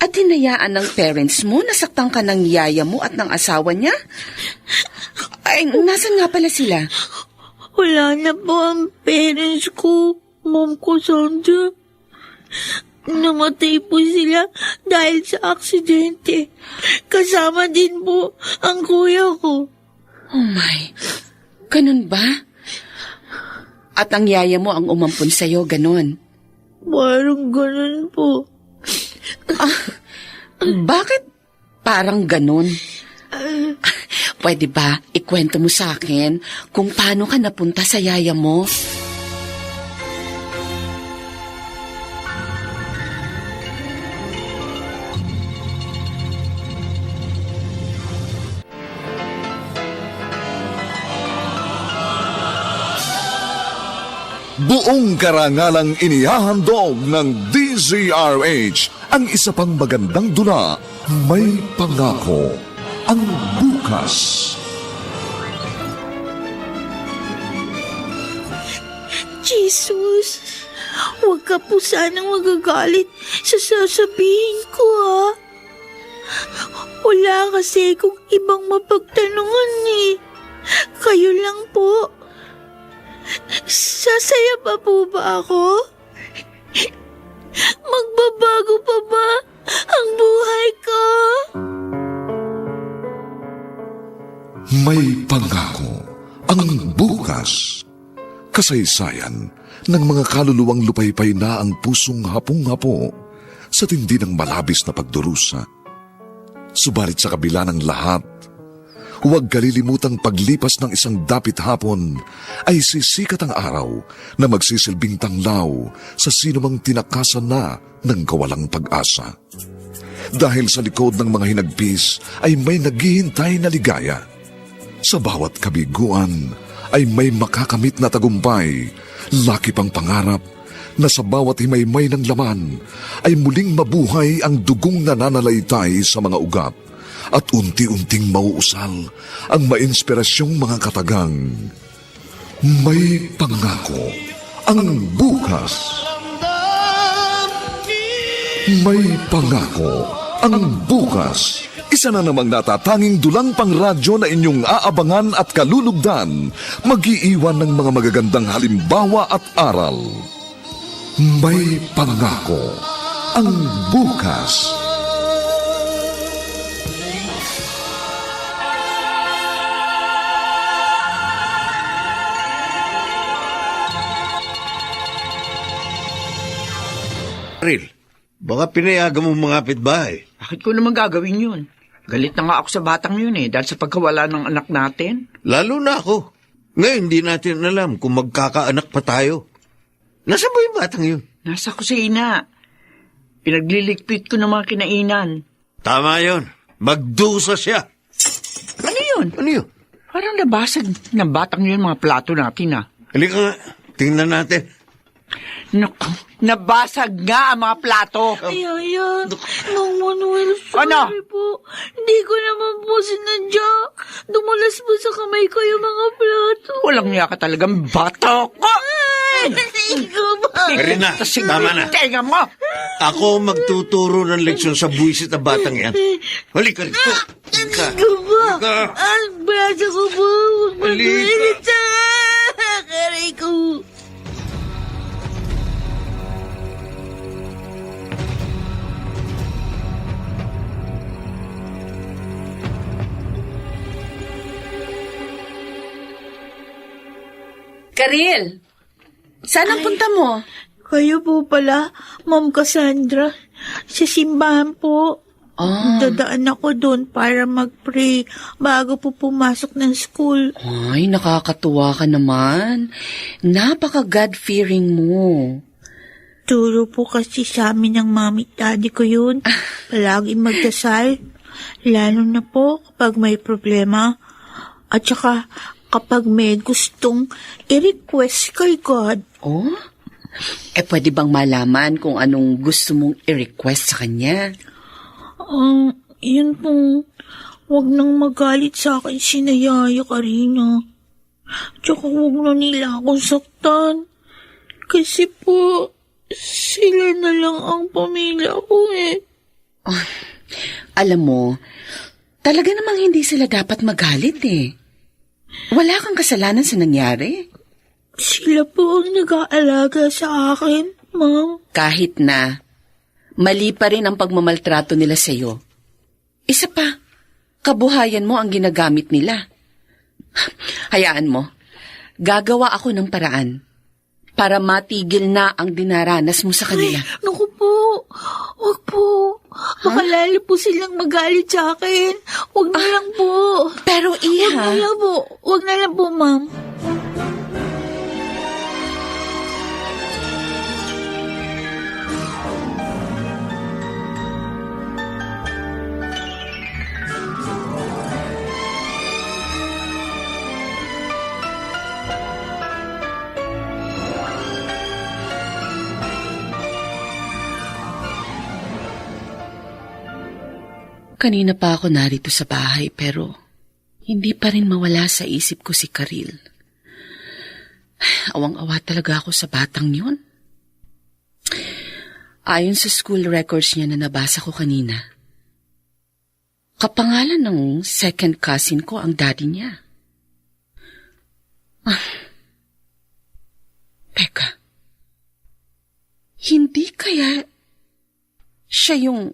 At hinayaan ng parents mo, nasaktan ka ng yaya mo at ng asawa niya? Ay, nasan nga pala sila? Wala na po ang parents ko, Mom ko, Sandra. Namatay po sila dahil sa aksidente. Kasama din po ang kuya ko. Oh my, ganun ba? At ang yaya mo ang umampun sa'yo, ganun? Parang ganun po. Bakit parang ganun? Pwede ba ikwento mo sa akin kung paano ka napunta sa yaya mo? Buong karangalang inihahandog ng DZRH ang isa pang magandang dula, May Pangako ang Bukas. Jesus, huwag ka po sanang magagalit sa sasabihin ko, ha? Wala kasi kung ibang mapagtanungan eh. Kayo lang po. Sasaya pa po ba ako? Magbabago pa ba ang buhay ko? May Pangako ang Bukas. Kasaysayan ng mga kaluluwang lupaypay na ang pusong hapong-hapo sa tindi ng malabis na pagdurusa. Subalit sa kabila ng lahat, huwag kalilimutang paglipas ng isang dapit hapon ay sisikat ang araw na magsisilbing tanglaw sa sinumang tinakasan na ng kawalang pag-asa. Dahil sa likod ng mga hinagpis ay may naghihintay na ligaya. Sa bawat kabiguan ay may makakamit na tagumpay, laki pang pangarap, na sa bawat himaymay ng laman ay muling mabuhay ang dugong nananalaytay sa mga ugat at unti-unting mauusal ang mainspirasyong mga katagang. May pangako ang bukas. May pangako ang bukas. Isa na namang natatanging dulang pang radyo na inyong aabangan at kalulugdan, mag-iiwan ng mga magagandang halimbawa at aral. May pangako ang bukas. Karil, baka pinayagan mo mga kapitbahay. Bakit ko naman gagawin yun? Galit na nga ako sa batang yun dahil sa pagkawala ng anak natin. Lalo na ako. Ngayon, hindi natin alam kung magkakaanak pa tayo. Nasa ba yung batang yun? Nasa kusina. Pinagliligpit ko ng mga kinainan. Tama yun. Magdusa siya. Ano yun? Ano yun? Parang nabasag ng batang yun mga plato natin Halika nga. Tingnan natin. Naku, nabasag nga ang mga plato. Yaya, Mang Manuel, sorry Ano? po. Hindi ko naman po sinadya. Dumulas po sa kamay ko yung mga plato. Walang niya ka talagang bato ko. Ikaw ba? Karina, tama na. Tenga mo. Ako magtuturo ng leksyon sa buwisit na batang yan. Halika rito. Halika. Ikaw ba? Halika. Ang braso ko po. Mag-iinit sa karay ko. Karil, saan ang punta mo? Kayo po pala, Ma'am Cassandra. Sa simbahan po. Dadaan ako doon para mag-pray bago po pumasok ng school. Ay, nakakatuwa ka naman. Napaka-God-fearing mo. Turo po kasi sa amin ng mami at daddy ko yun. Palagi magdasal. Lalo na po kapag may problema. At saka kapag may gustong i-request kay God. Oh? Pwede bang malaman kung anong gusto mong i-request sa kanya? Yun pong wag nang magalit sa akin si Yaya Karina. Tsaka wag na nila akong saktan. Kasi po, sila na lang ang pamilya ko Alam mo, talaga namang hindi sila dapat magalit Wala kang kasalanan sa nangyari. Sila po ang nag-aalaga sa akin, Ma'am. Kahit na, mali pa rin ang pagmamaltrato nila sa'yo. Isa pa, kabuhayan mo ang ginagamit nila. Hayaan mo, gagawa ako ng paraan para matigil na ang dinaranas mo sa kanila. Naku po, wag po. Baka lalo po silang magalit sa akin. Wag na lang po. Pero Wag na lang po. Wag na lang po, Ma'am. Kanina pa ako narito sa bahay pero hindi pa rin mawala sa isip ko si Karil. Awang-awa talaga ako sa batang yun. Ayon sa school records niya na nabasa ko kanina, kapangalan ng second cousin ko ang daddy niya. Teka, hindi kaya siya yung...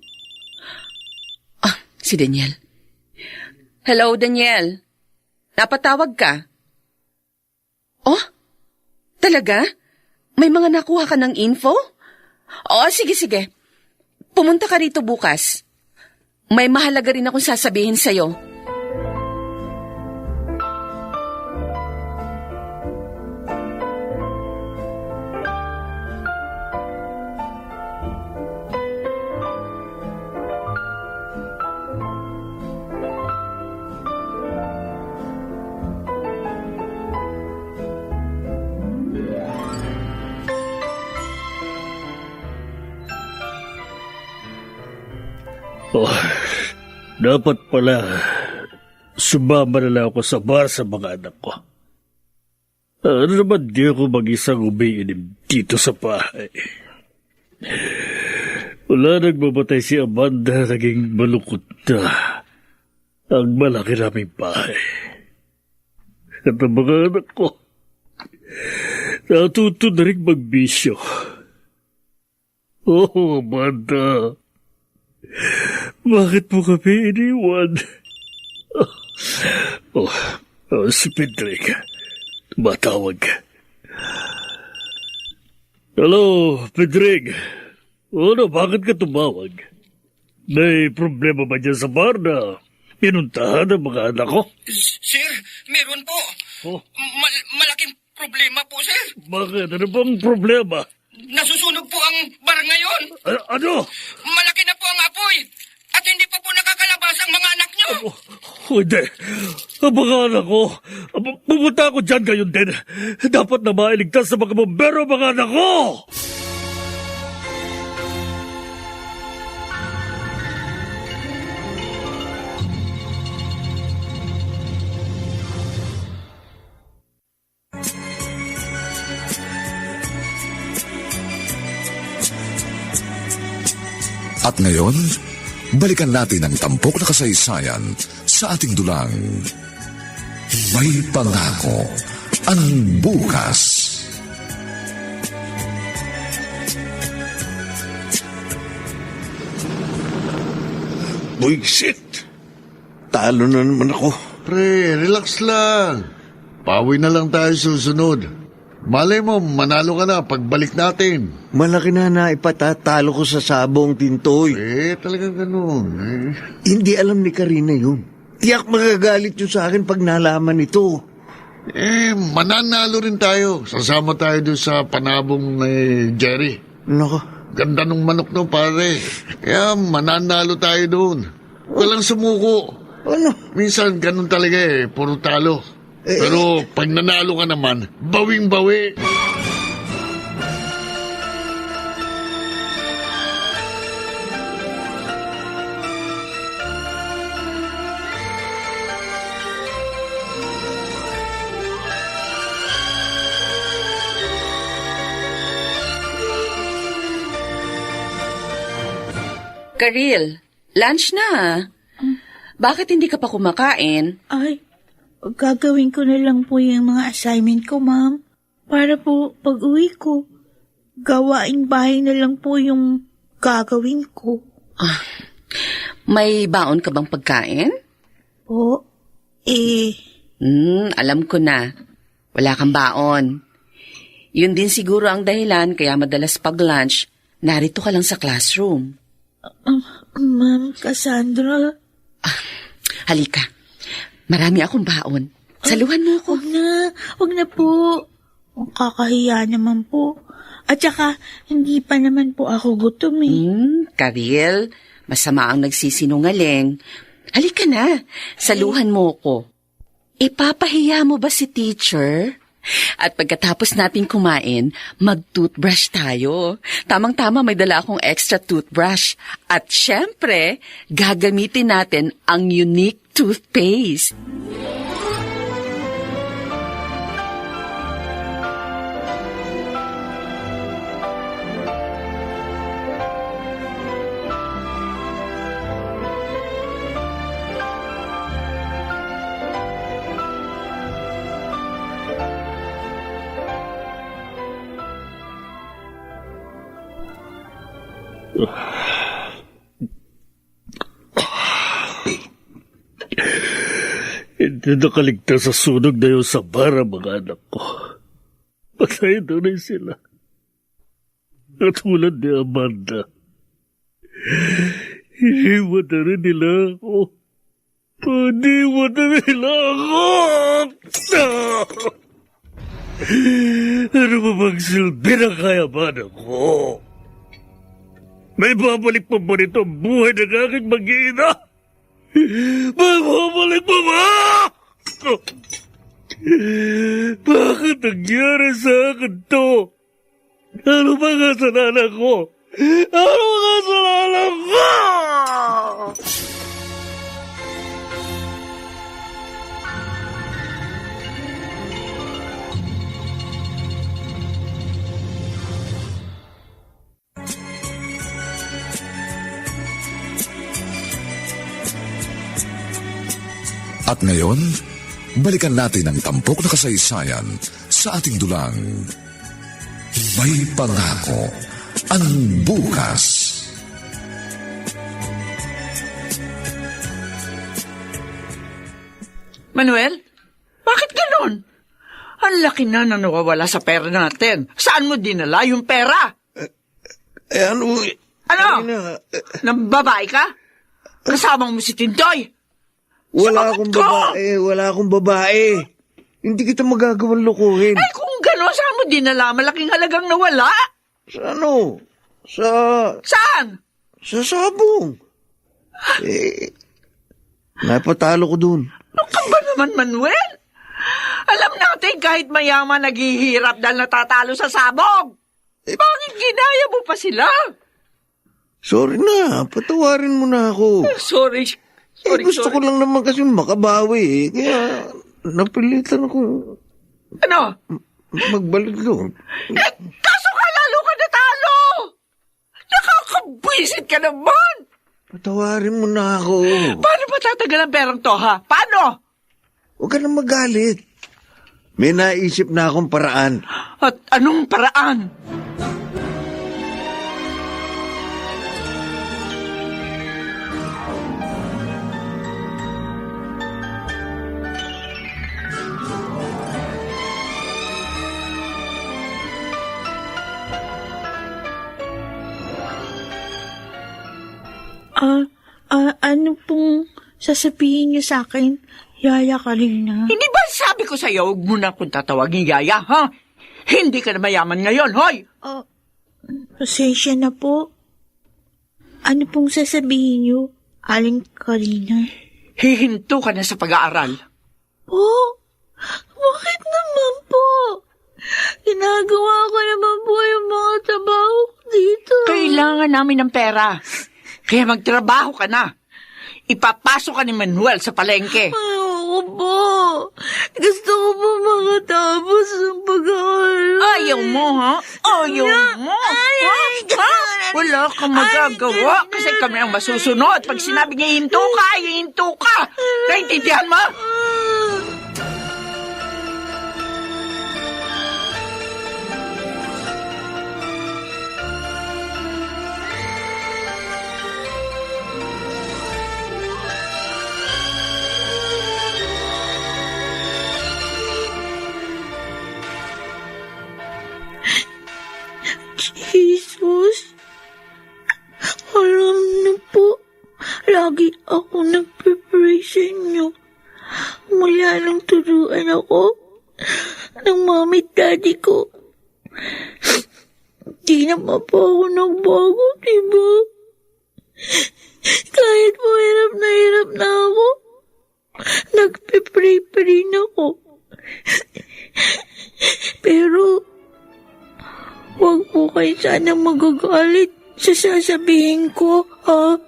si Daniel. Hello, Daniel. Napatawag ka? Oh? Talaga? May mga nakuha ka ng info? Oo, sige. Pumunta ka rito bukas. May mahalaga rin akong sasabihin sa'yo. Oh, dapat pala sumama na lang ako sa bar sa mga anak ko. Ano naman di ako mag-isang umiinim dito sa bahay. Wala nagmamatay si Amanda, naging malungkot na ang malaki naming bahay. At ang mga anak ko, natuto na rin magbisyo. Oh, Amanda, bakit mo kami iniwan? Si Pedrig, tumatawag. Hello, Pedrig. Bakit ka tumawag? May problema ba dyan sa bar na pinuntahan ng mga anak ko? Sir, meron po. Oh? Malaking problema po, sir. Bakit? Ano bang problema? Nasusunog po ang bar ngayon. Ano? Malaki na po ang apoy. At hindi pa po nakakalabas ang mga anak niyo. Hindi. Ang mga anak ko, pumunta ako dyan gayon din. Dapat na mailigtas sa mga bombero ang mga anak ko! At ngayon, balikan natin ang tampok na kasaysayan sa ating dulang. May pangako ang bukas. Buisit! Talo na naman ako. Pre, relax lang. Pawi na lang tayo susunod. Malay mo, manalo ka na pagbalik natin. Malaki na ipatatalo ko sa sabong tintoy. Talagang ganun. Hindi alam ni Karina yun. Tiyak magagalit yun sa akin pag nalaman ito. Mananalo rin tayo. Sasama tayo doon sa panabong ni Jerry. Nako. Ganda nung manok no, pare. Kaya mananalo tayo doon. Walang sumuko. Ano? Minsan ganun talaga puro talo. Pero pag nanalo ka naman, bawing-bawi. Karil, lunch na. Bakit hindi ka pa kumakain? Ay, gagawin ko na lang po yung mga assignment ko, ma'am. Para po pag-uwi ko, gawaing bahay na lang po yung gagawin ko. May baon ka bang pagkain? Po, Alam ko na. Wala kang baon. Yun din siguro ang dahilan kaya madalas pag-lunch, narito ka lang sa classroom. Ma'am Cassandra. Halika. Marami akong baon. Saluhan mo ako. Wag na po. Kakahiya naman po. At saka, hindi pa naman po ako gutom Karil, masama ang nagsisinungaling. Halika na. Saluhan mo ko. Ipapahiya mo ba si teacher? At pagkatapos natin kumain, mag-toothbrush tayo. Tamang-tama may dala akong extra toothbrush. At syempre, gagamitin natin ang unique toothpaste. Hindi nakaligtas sa sunog na yun sa bara mga anak ko. Patay na rin sila. At tulad ni Amanda, iniwan na rin nila ako. Iniwan na nila ako! Ano ba bang silbi na kayaman ako? May babalik pa ba nito ang buhay ng aking mag-iina? Babalik pa ba? Bakit nangyari sa akin to? Ano ba kasalanan ko? Ano ba kasalanan ko? At ngayon, balikan natin ang tampok na kasaysayan sa ating dulang. May pangako ang bukas. Manuel, bakit ganon? Ang laki na nawawala sa pera natin. Saan mo dinala yung pera? Ano? Ano? Karina, Nambabae ka? Kasama mo si Tintoy? wala Sagot akong ko! babae. Hindi kita magagawang lukuhin. Ay, kung ganon, saan mo dinala? Malaking halagang nawala. Sa ano? Saan? Sa sabong. Napatalo ko dun. Ano ka ba naman, Manuel? Alam natin kahit mayaman naghihirap dahil natatalo sa sabog. Bakit ginaya mo pa sila? Sorry na, patawarin mo na ako. Sorry. Gusto ko lang naman kasi makabawi. Kaya napilitan ako Ano? magbalik doon. Kaso ka lalo ka natalo! Nakakabwisit ka naman! Patawarin mo na ako. Paano ba tatagal ang perang to, ha? Paano? Huwag ka na magalit. May naisip na akong paraan. At anong paraan? Ano pong sasabihin niyo sa akin, Yaya Karina? Hindi ba sabi ko sa'yo, huwag mo na akong tatawagin Yaya, ha? Hindi ka na mayaman ngayon, hoy! Pasensya na po. Ano pong sasabihin niyo, Aling Karina? Hihinto ka na sa pag-aaral. Po? Bakit naman po? Ginagawa ko naman po yung mga trabaho dito. Kailangan namin ng pera. Kaya magtrabaho ka na. Ipapasok ka ni Manuel sa palengke. Ayoko po. Gusto ko po makatapos ng pag-aaral. Ayaw mo, ha? Ayaw mo? Ha? Wala kang magagawa kasi kami ang masusunod. Pag sinabi niya hinto ka. Naintindihan mo? Jesus, alam niyo po, lagi ako nagpe-pray sa inyo. Mula nang turuan ako ng mami at daddy ko. Di naman po ako nagbago, diba? Kahit po hirap na ako, nagpe-pray pa rin ako. Pero, huwag po kayo sana magagalit sa sasabihin ko, ha?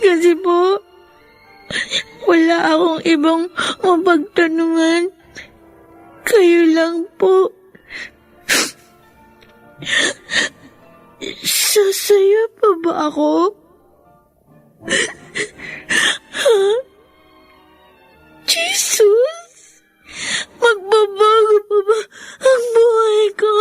Kasi po, wala akong ibang mapagtanungan. Kayo lang po. Sasaya pa ba ako? Ha? Jesus? Magbabago pa ba ang buhay ko?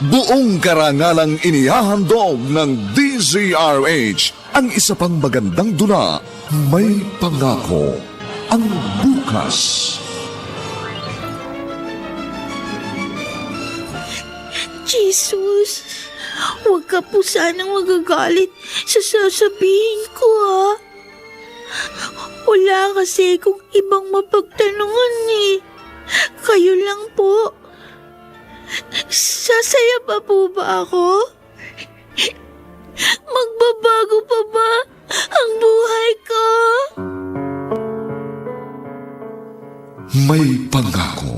Buong karangalang inihahandog ng DZRH ang isa pang magandang dula, May Pangako ang Bukas. Jesus, huwag ka po sanang magagalit sa sasabihin ko, ha? Wala kasi kung ibang mapagtanungan eh. Kayo lang po. Sasaya pa po ba ako? Magbabago pa ba ang buhay ko? May pangako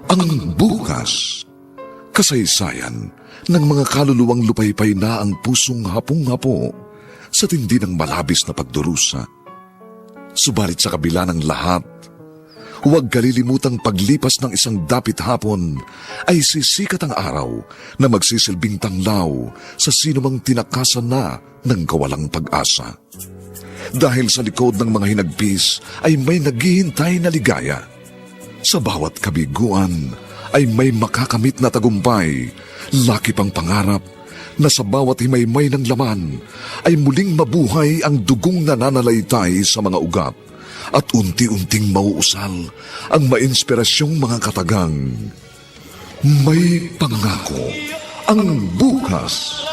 ang bukas. Kasaysayan ng mga kaluluwang lupaypay na ang pusong hapong-hapo sa tindi ng malabis na pagdurusa. Subalit sa kabila ng lahat, huwag kalilimutang paglipas ng isang dapit hapon ay sisikat ang araw na magsisilbing tanglaw sa sinumang tinakasan na ng kawalang pag-asa. Dahil sa likod ng mga hinagpis ay may naghihintay na ligaya. Sa bawat kabiguan ay may makakamit na tagumpay, laki pang pangarap na sa bawat himaymay ng laman ay muling mabuhay ang dugong nananalaytay sa mga ugat at unti-unting mauusal ang mainspirasyong mga katagang. May pangako ang bukas.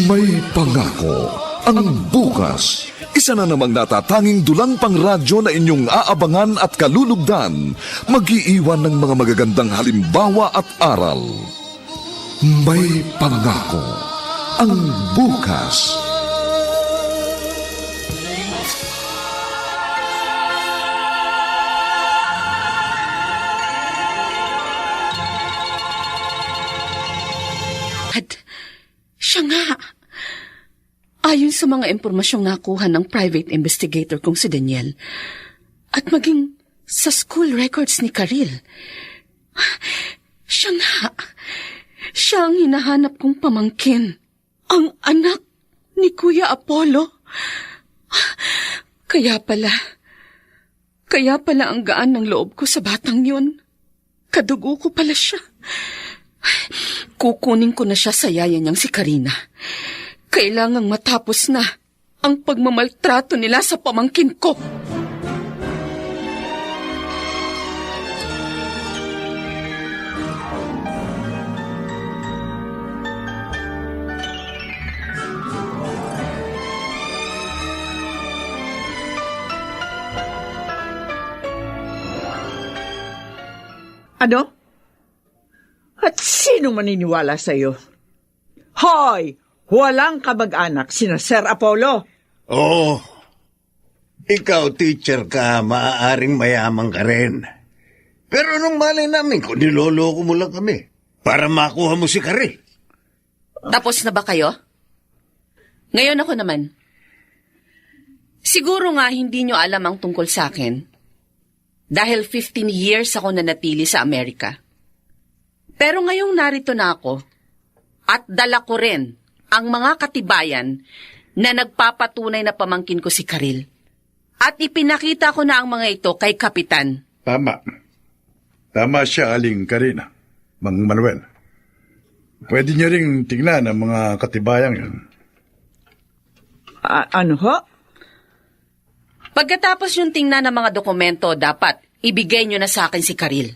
May pangako ang bukas. Isa na namang natatanging dulang pang radyo na inyong aabangan at kalulugdan, mag-iiwan ng mga magagandang halimbawa at aral. May pangako ang bukas. At siya nga. Ayon sa mga impormasyong nakuha ng private investigator kong si Daniel at maging sa school records ni Karil, siya nga. Siya ang hinahanap kong pamangkin. Ang anak ni Kuya Apollo. Kaya pala ang gaan ng loob ko sa batang yun. Kadugo ko pala siya. Kukunin ko na siya sa yaya niyang si Karina. Kailangang matapos na ang pagmamaltrato nila sa pamangkin ko. Ano? At sino maniniwala sa'yo? Hoy! Walang kamag-anak sina Sir Apollo. Oo. Ikaw, teacher ka, maaaring mayaman ka rin. Pero nung malay namin kung niloloko mo lang kami para makuha mo si Karil. Tapos na ba kayo? Ngayon ako naman. Siguro nga hindi nyo alam ang tungkol sa akin. Dahil 15 years ako nanatili sa Amerika. Pero ngayong narito na ako at dala ko rin ang mga katibayan na nagpapatunay na pamangkin ko si Karil. At ipinakita ko na ang mga ito kay Kapitan. Tama. Tama siya, Aling Karina. Mang Manuel. Pwede niyo ring tingnan ang mga katibayang yun. Ano ho? Pagkatapos yung tingnan ng mga dokumento, dapat ibigay nyo na sa akin si Karil.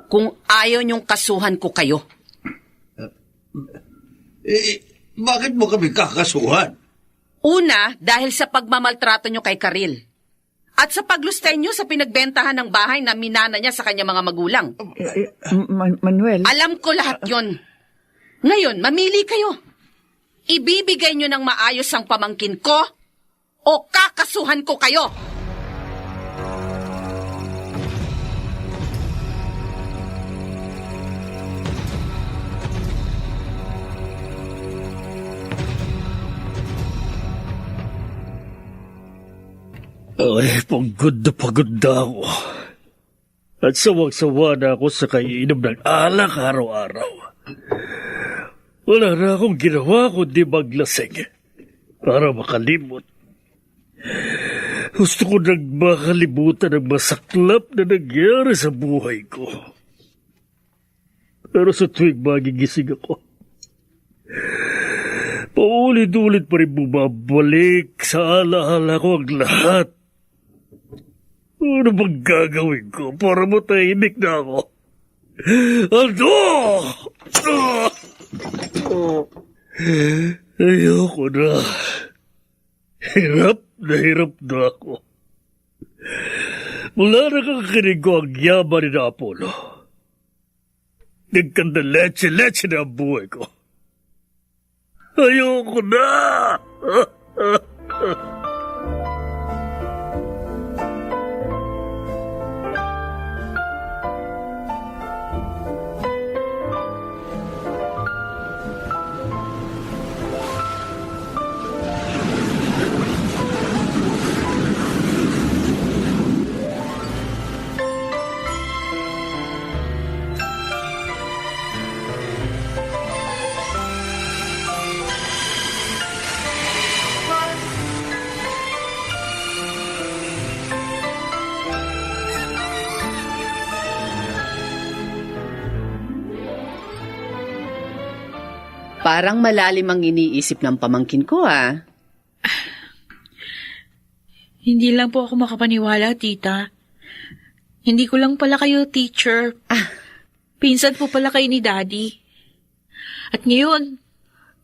Kung ayaw nyong kasuhan ko kayo. Bakit mo kami kakasuhan? Una, dahil sa pagmamaltrato nyo kay Karil. At sa paglustay nyo sa pinagbentahan ng bahay na minana niya sa kanyang mga magulang. Manuel? Alam ko lahat yon. Ngayon, mamili kayo. Ibibigay nyo ng maayos ang pamangkin ko o kakasuhan ko kayo. Ay, pagod na ako. At sawang-sawa na ako sa kaiinom ng alak araw-araw. Wala na akong ginawa kundi maglasing para makalimot. Gusto ko nang makalimutan ang masaklap na nangyari sa buhay ko. Pero sa tuwing magigising ako, paulit-ulit pa rin bumabalik sa alaala ko ang lahat. Ano bang gagawin ko para matahimik na ako? Ano? Ayoko na. Hirap na ako. Mula nakakinig ko ang yaman ni na Apollo. Nagkanda leche na ang buhay ko. Ayoko na! Parang malalim ang iniisip ng pamangkin ko, ah. Hindi lang po ako makapaniwala, tita. Hindi ko lang pala kayo teacher. Pinsan po pala kayo ni Daddy. At ngayon,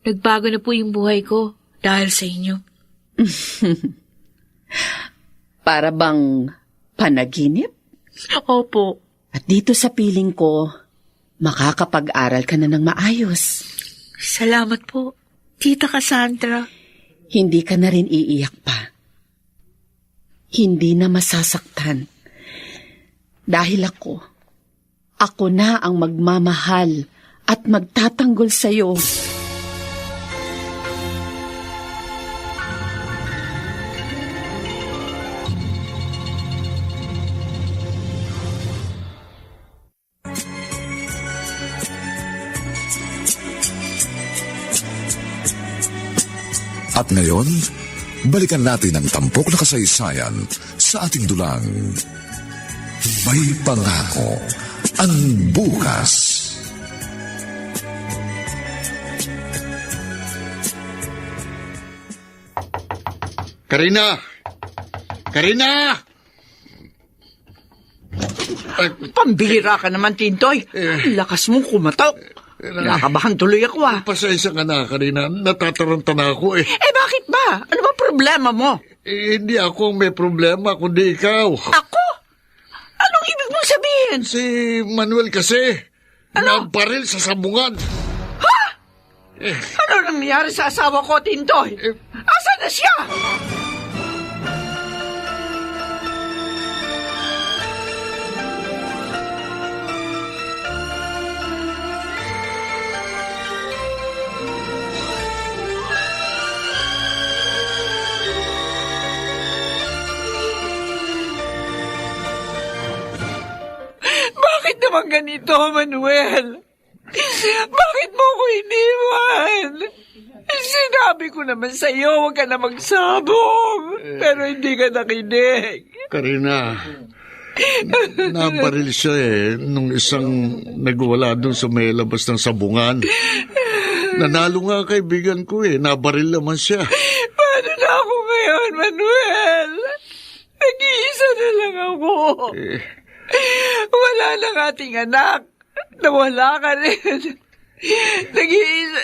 nagbago na po yung buhay ko dahil sa inyo. Para bang panaginip? Opo. At dito sa piling ko, makakapag-aral ka na ng maayos. Salamat po, Tita Cassandra. Hindi ka na rin iiyak pa. Hindi na masasaktan. Dahil ako na ang magmamahal at magtatanggol sa'yo. At ngayon, balikan natin ang tampok na kasaysayan sa ating dulang. May Pangako ang Bukas. Karina! Karina! Pambihira ka naman, Tintoy. Lakas mong kumatok. Nakabahan tuloy ako, ah. Pasensya ka na, Karina. Natataranta na ako eh. Bakit ba? Ano ba problema mo? Hindi ako ang may problema, kundi ikaw. Ako? Anong ibig mong sabihin? Si Manuel kasi. Ano? Nabaril sa sabungan. Ano nangyari sa asawa ko, Tintoy? Asa na siya? Bakit naman ganito, Manuel? Bakit mo ko iniwan? Sinabi ko naman sa'yo, huwag ka na magsabong. Pero hindi ka nakinig. Karina, nabaril siya nung isang nagwala doon sa may labas ng sabungan. Nanalo nga kaibigan ko nabaril naman siya. Paano na ako ngayon, Manuel? Nag-iisa na lang ako. Wala lang ating anak. Nawala ka rin. Nag-iisa.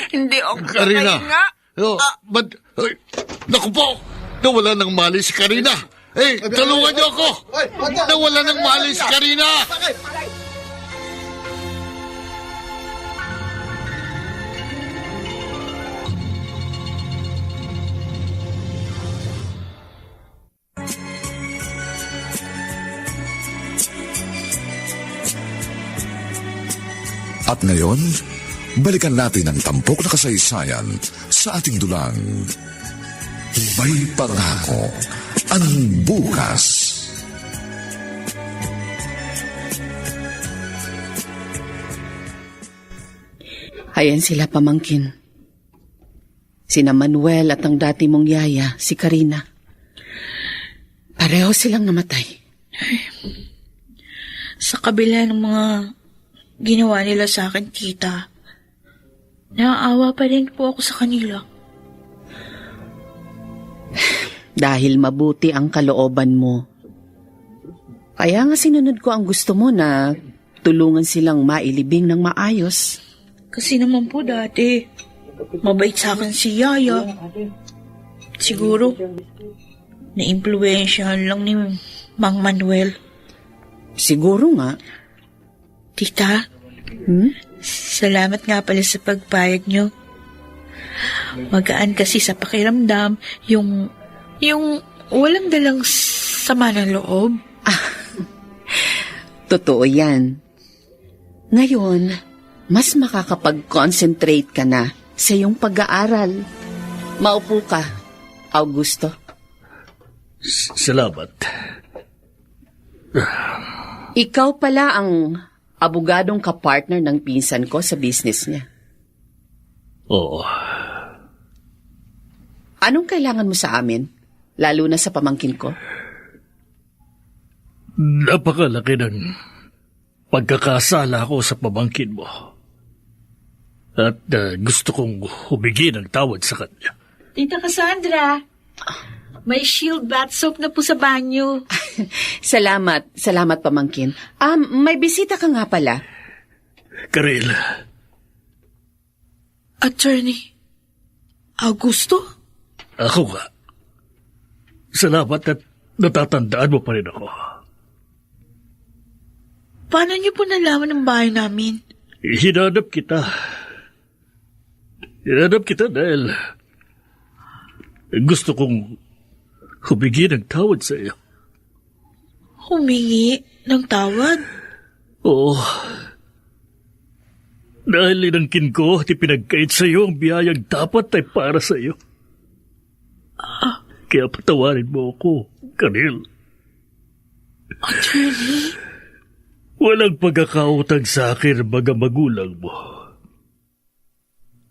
Hindi ako Karina. kakahinga. Naku po! Nawala ng mali si Karina. Tulungan niyo ako! Nawala ng mali si Karina! At ngayon, balikan natin ang tampok na kasaysayan sa ating dulang. May Pangako ang Bukas. Ayan sila, pamangkin. Sina Manuel at ang dati mong yaya, si Karina. Pareho silang namatay. Sa kabila ng mga ginawa nila sa akin, tita, naaawa pa rin po ako sa kanila. Dahil mabuti ang kalooban mo. Kaya nga sinunod ko ang gusto mo na tulungan silang mailibing ng maayos. Kasi naman po dati, mabait sa akin si Yaya. Siguro, na-impluwensyahan lang ni Mang Manuel. Siguro nga. Tita, Salamat nga pala sa pagpayag nyo. Magaan kasi sa pakiramdam yung walang dalang sama ng loob. Totoo yan. Ngayon, mas makakapag-concentrate ka na sa iyong pag-aaral. Maupo ka, Augusto. Salamat. Ikaw pala ang abogadong kapartner ng pinsan ko sa business niya. Oo. Anong kailangan mo sa amin? Lalo na sa pamangkin ko? Napakalaki ng pagkakasala ko sa pamangkin mo. At gusto kong humingi ng tawad sa kanya. Tita Cassandra, may Shield bath soap na po sa banyo. Salamat pamangkin. May bisita ka nga pala. Karel, Attorney Augusto? ako nga. Salamat at natatandaan mo pa rin ako. Paano niyo po nalaman ang bahay namin? Hinanap kita. Hinanap kita dahil gusto kong humingi ng tawad sa iyo. Humingi ng tawad? Oo. Dahil inangkin ko at ipinagkait sa iyo ang biyayang dapat ay para sa iyo. Kaya patawarin mo ako, Karel. Attorney? Walang pagkakautang sa akin ng mga magulang mo.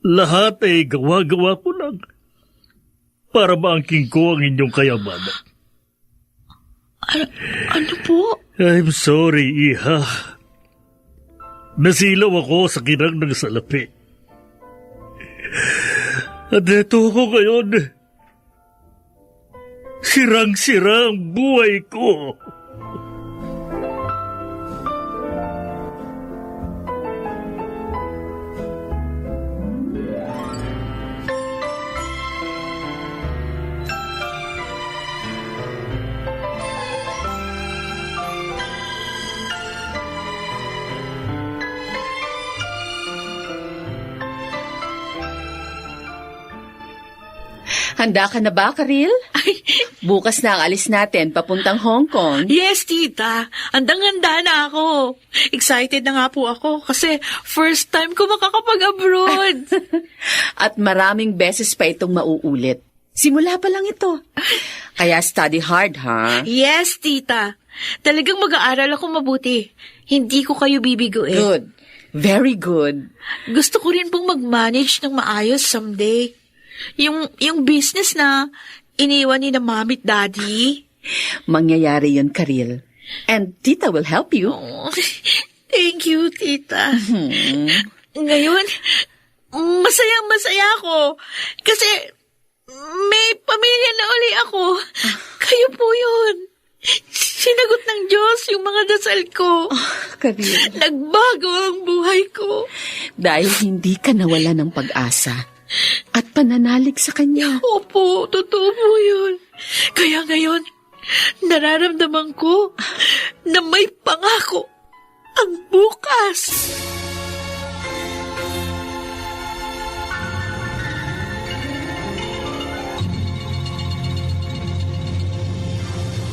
Lahat ay gawa-gawa ko lang para maangking ko ang inyong kayamanan. Ano po? I'm sorry, Iha. Nasilaw ako sa kinang ng salapi. At eto ako ngayon. Sirang-sira ang buhay ko. Handa ka na ba, Karil? Bukas na ang alis natin, papuntang Hong Kong. Yes, tita. Handang-handa na ako. Excited na nga po ako kasi first time ko makakapag-abroad. At maraming beses pa itong mauulit. Simula pa lang ito. Kaya study hard, ha? Yes, tita. Talagang mag-aaral ako mabuti. Hindi ko kayo bibiguin. Good. Very good. Gusto ko rin pong mag-manage ng maayos someday. Yung business na iniwan ni na mami at daddy. Mangyayari yun, Karil. And tita will help you. Oh, thank you, tita. Ngayon, masayang-masaya ako. Kasi may pamilya na uli ako. Kayo po yun. Sinagot ng Diyos yung mga dasal ko. Karil. Nagbago ang buhay ko. Dahil hindi ka nawala ng pag-asa at pananalig sa Kanya. Opo, totoo po yun. Kaya ngayon, nararamdaman ko na may pangako ang bukas.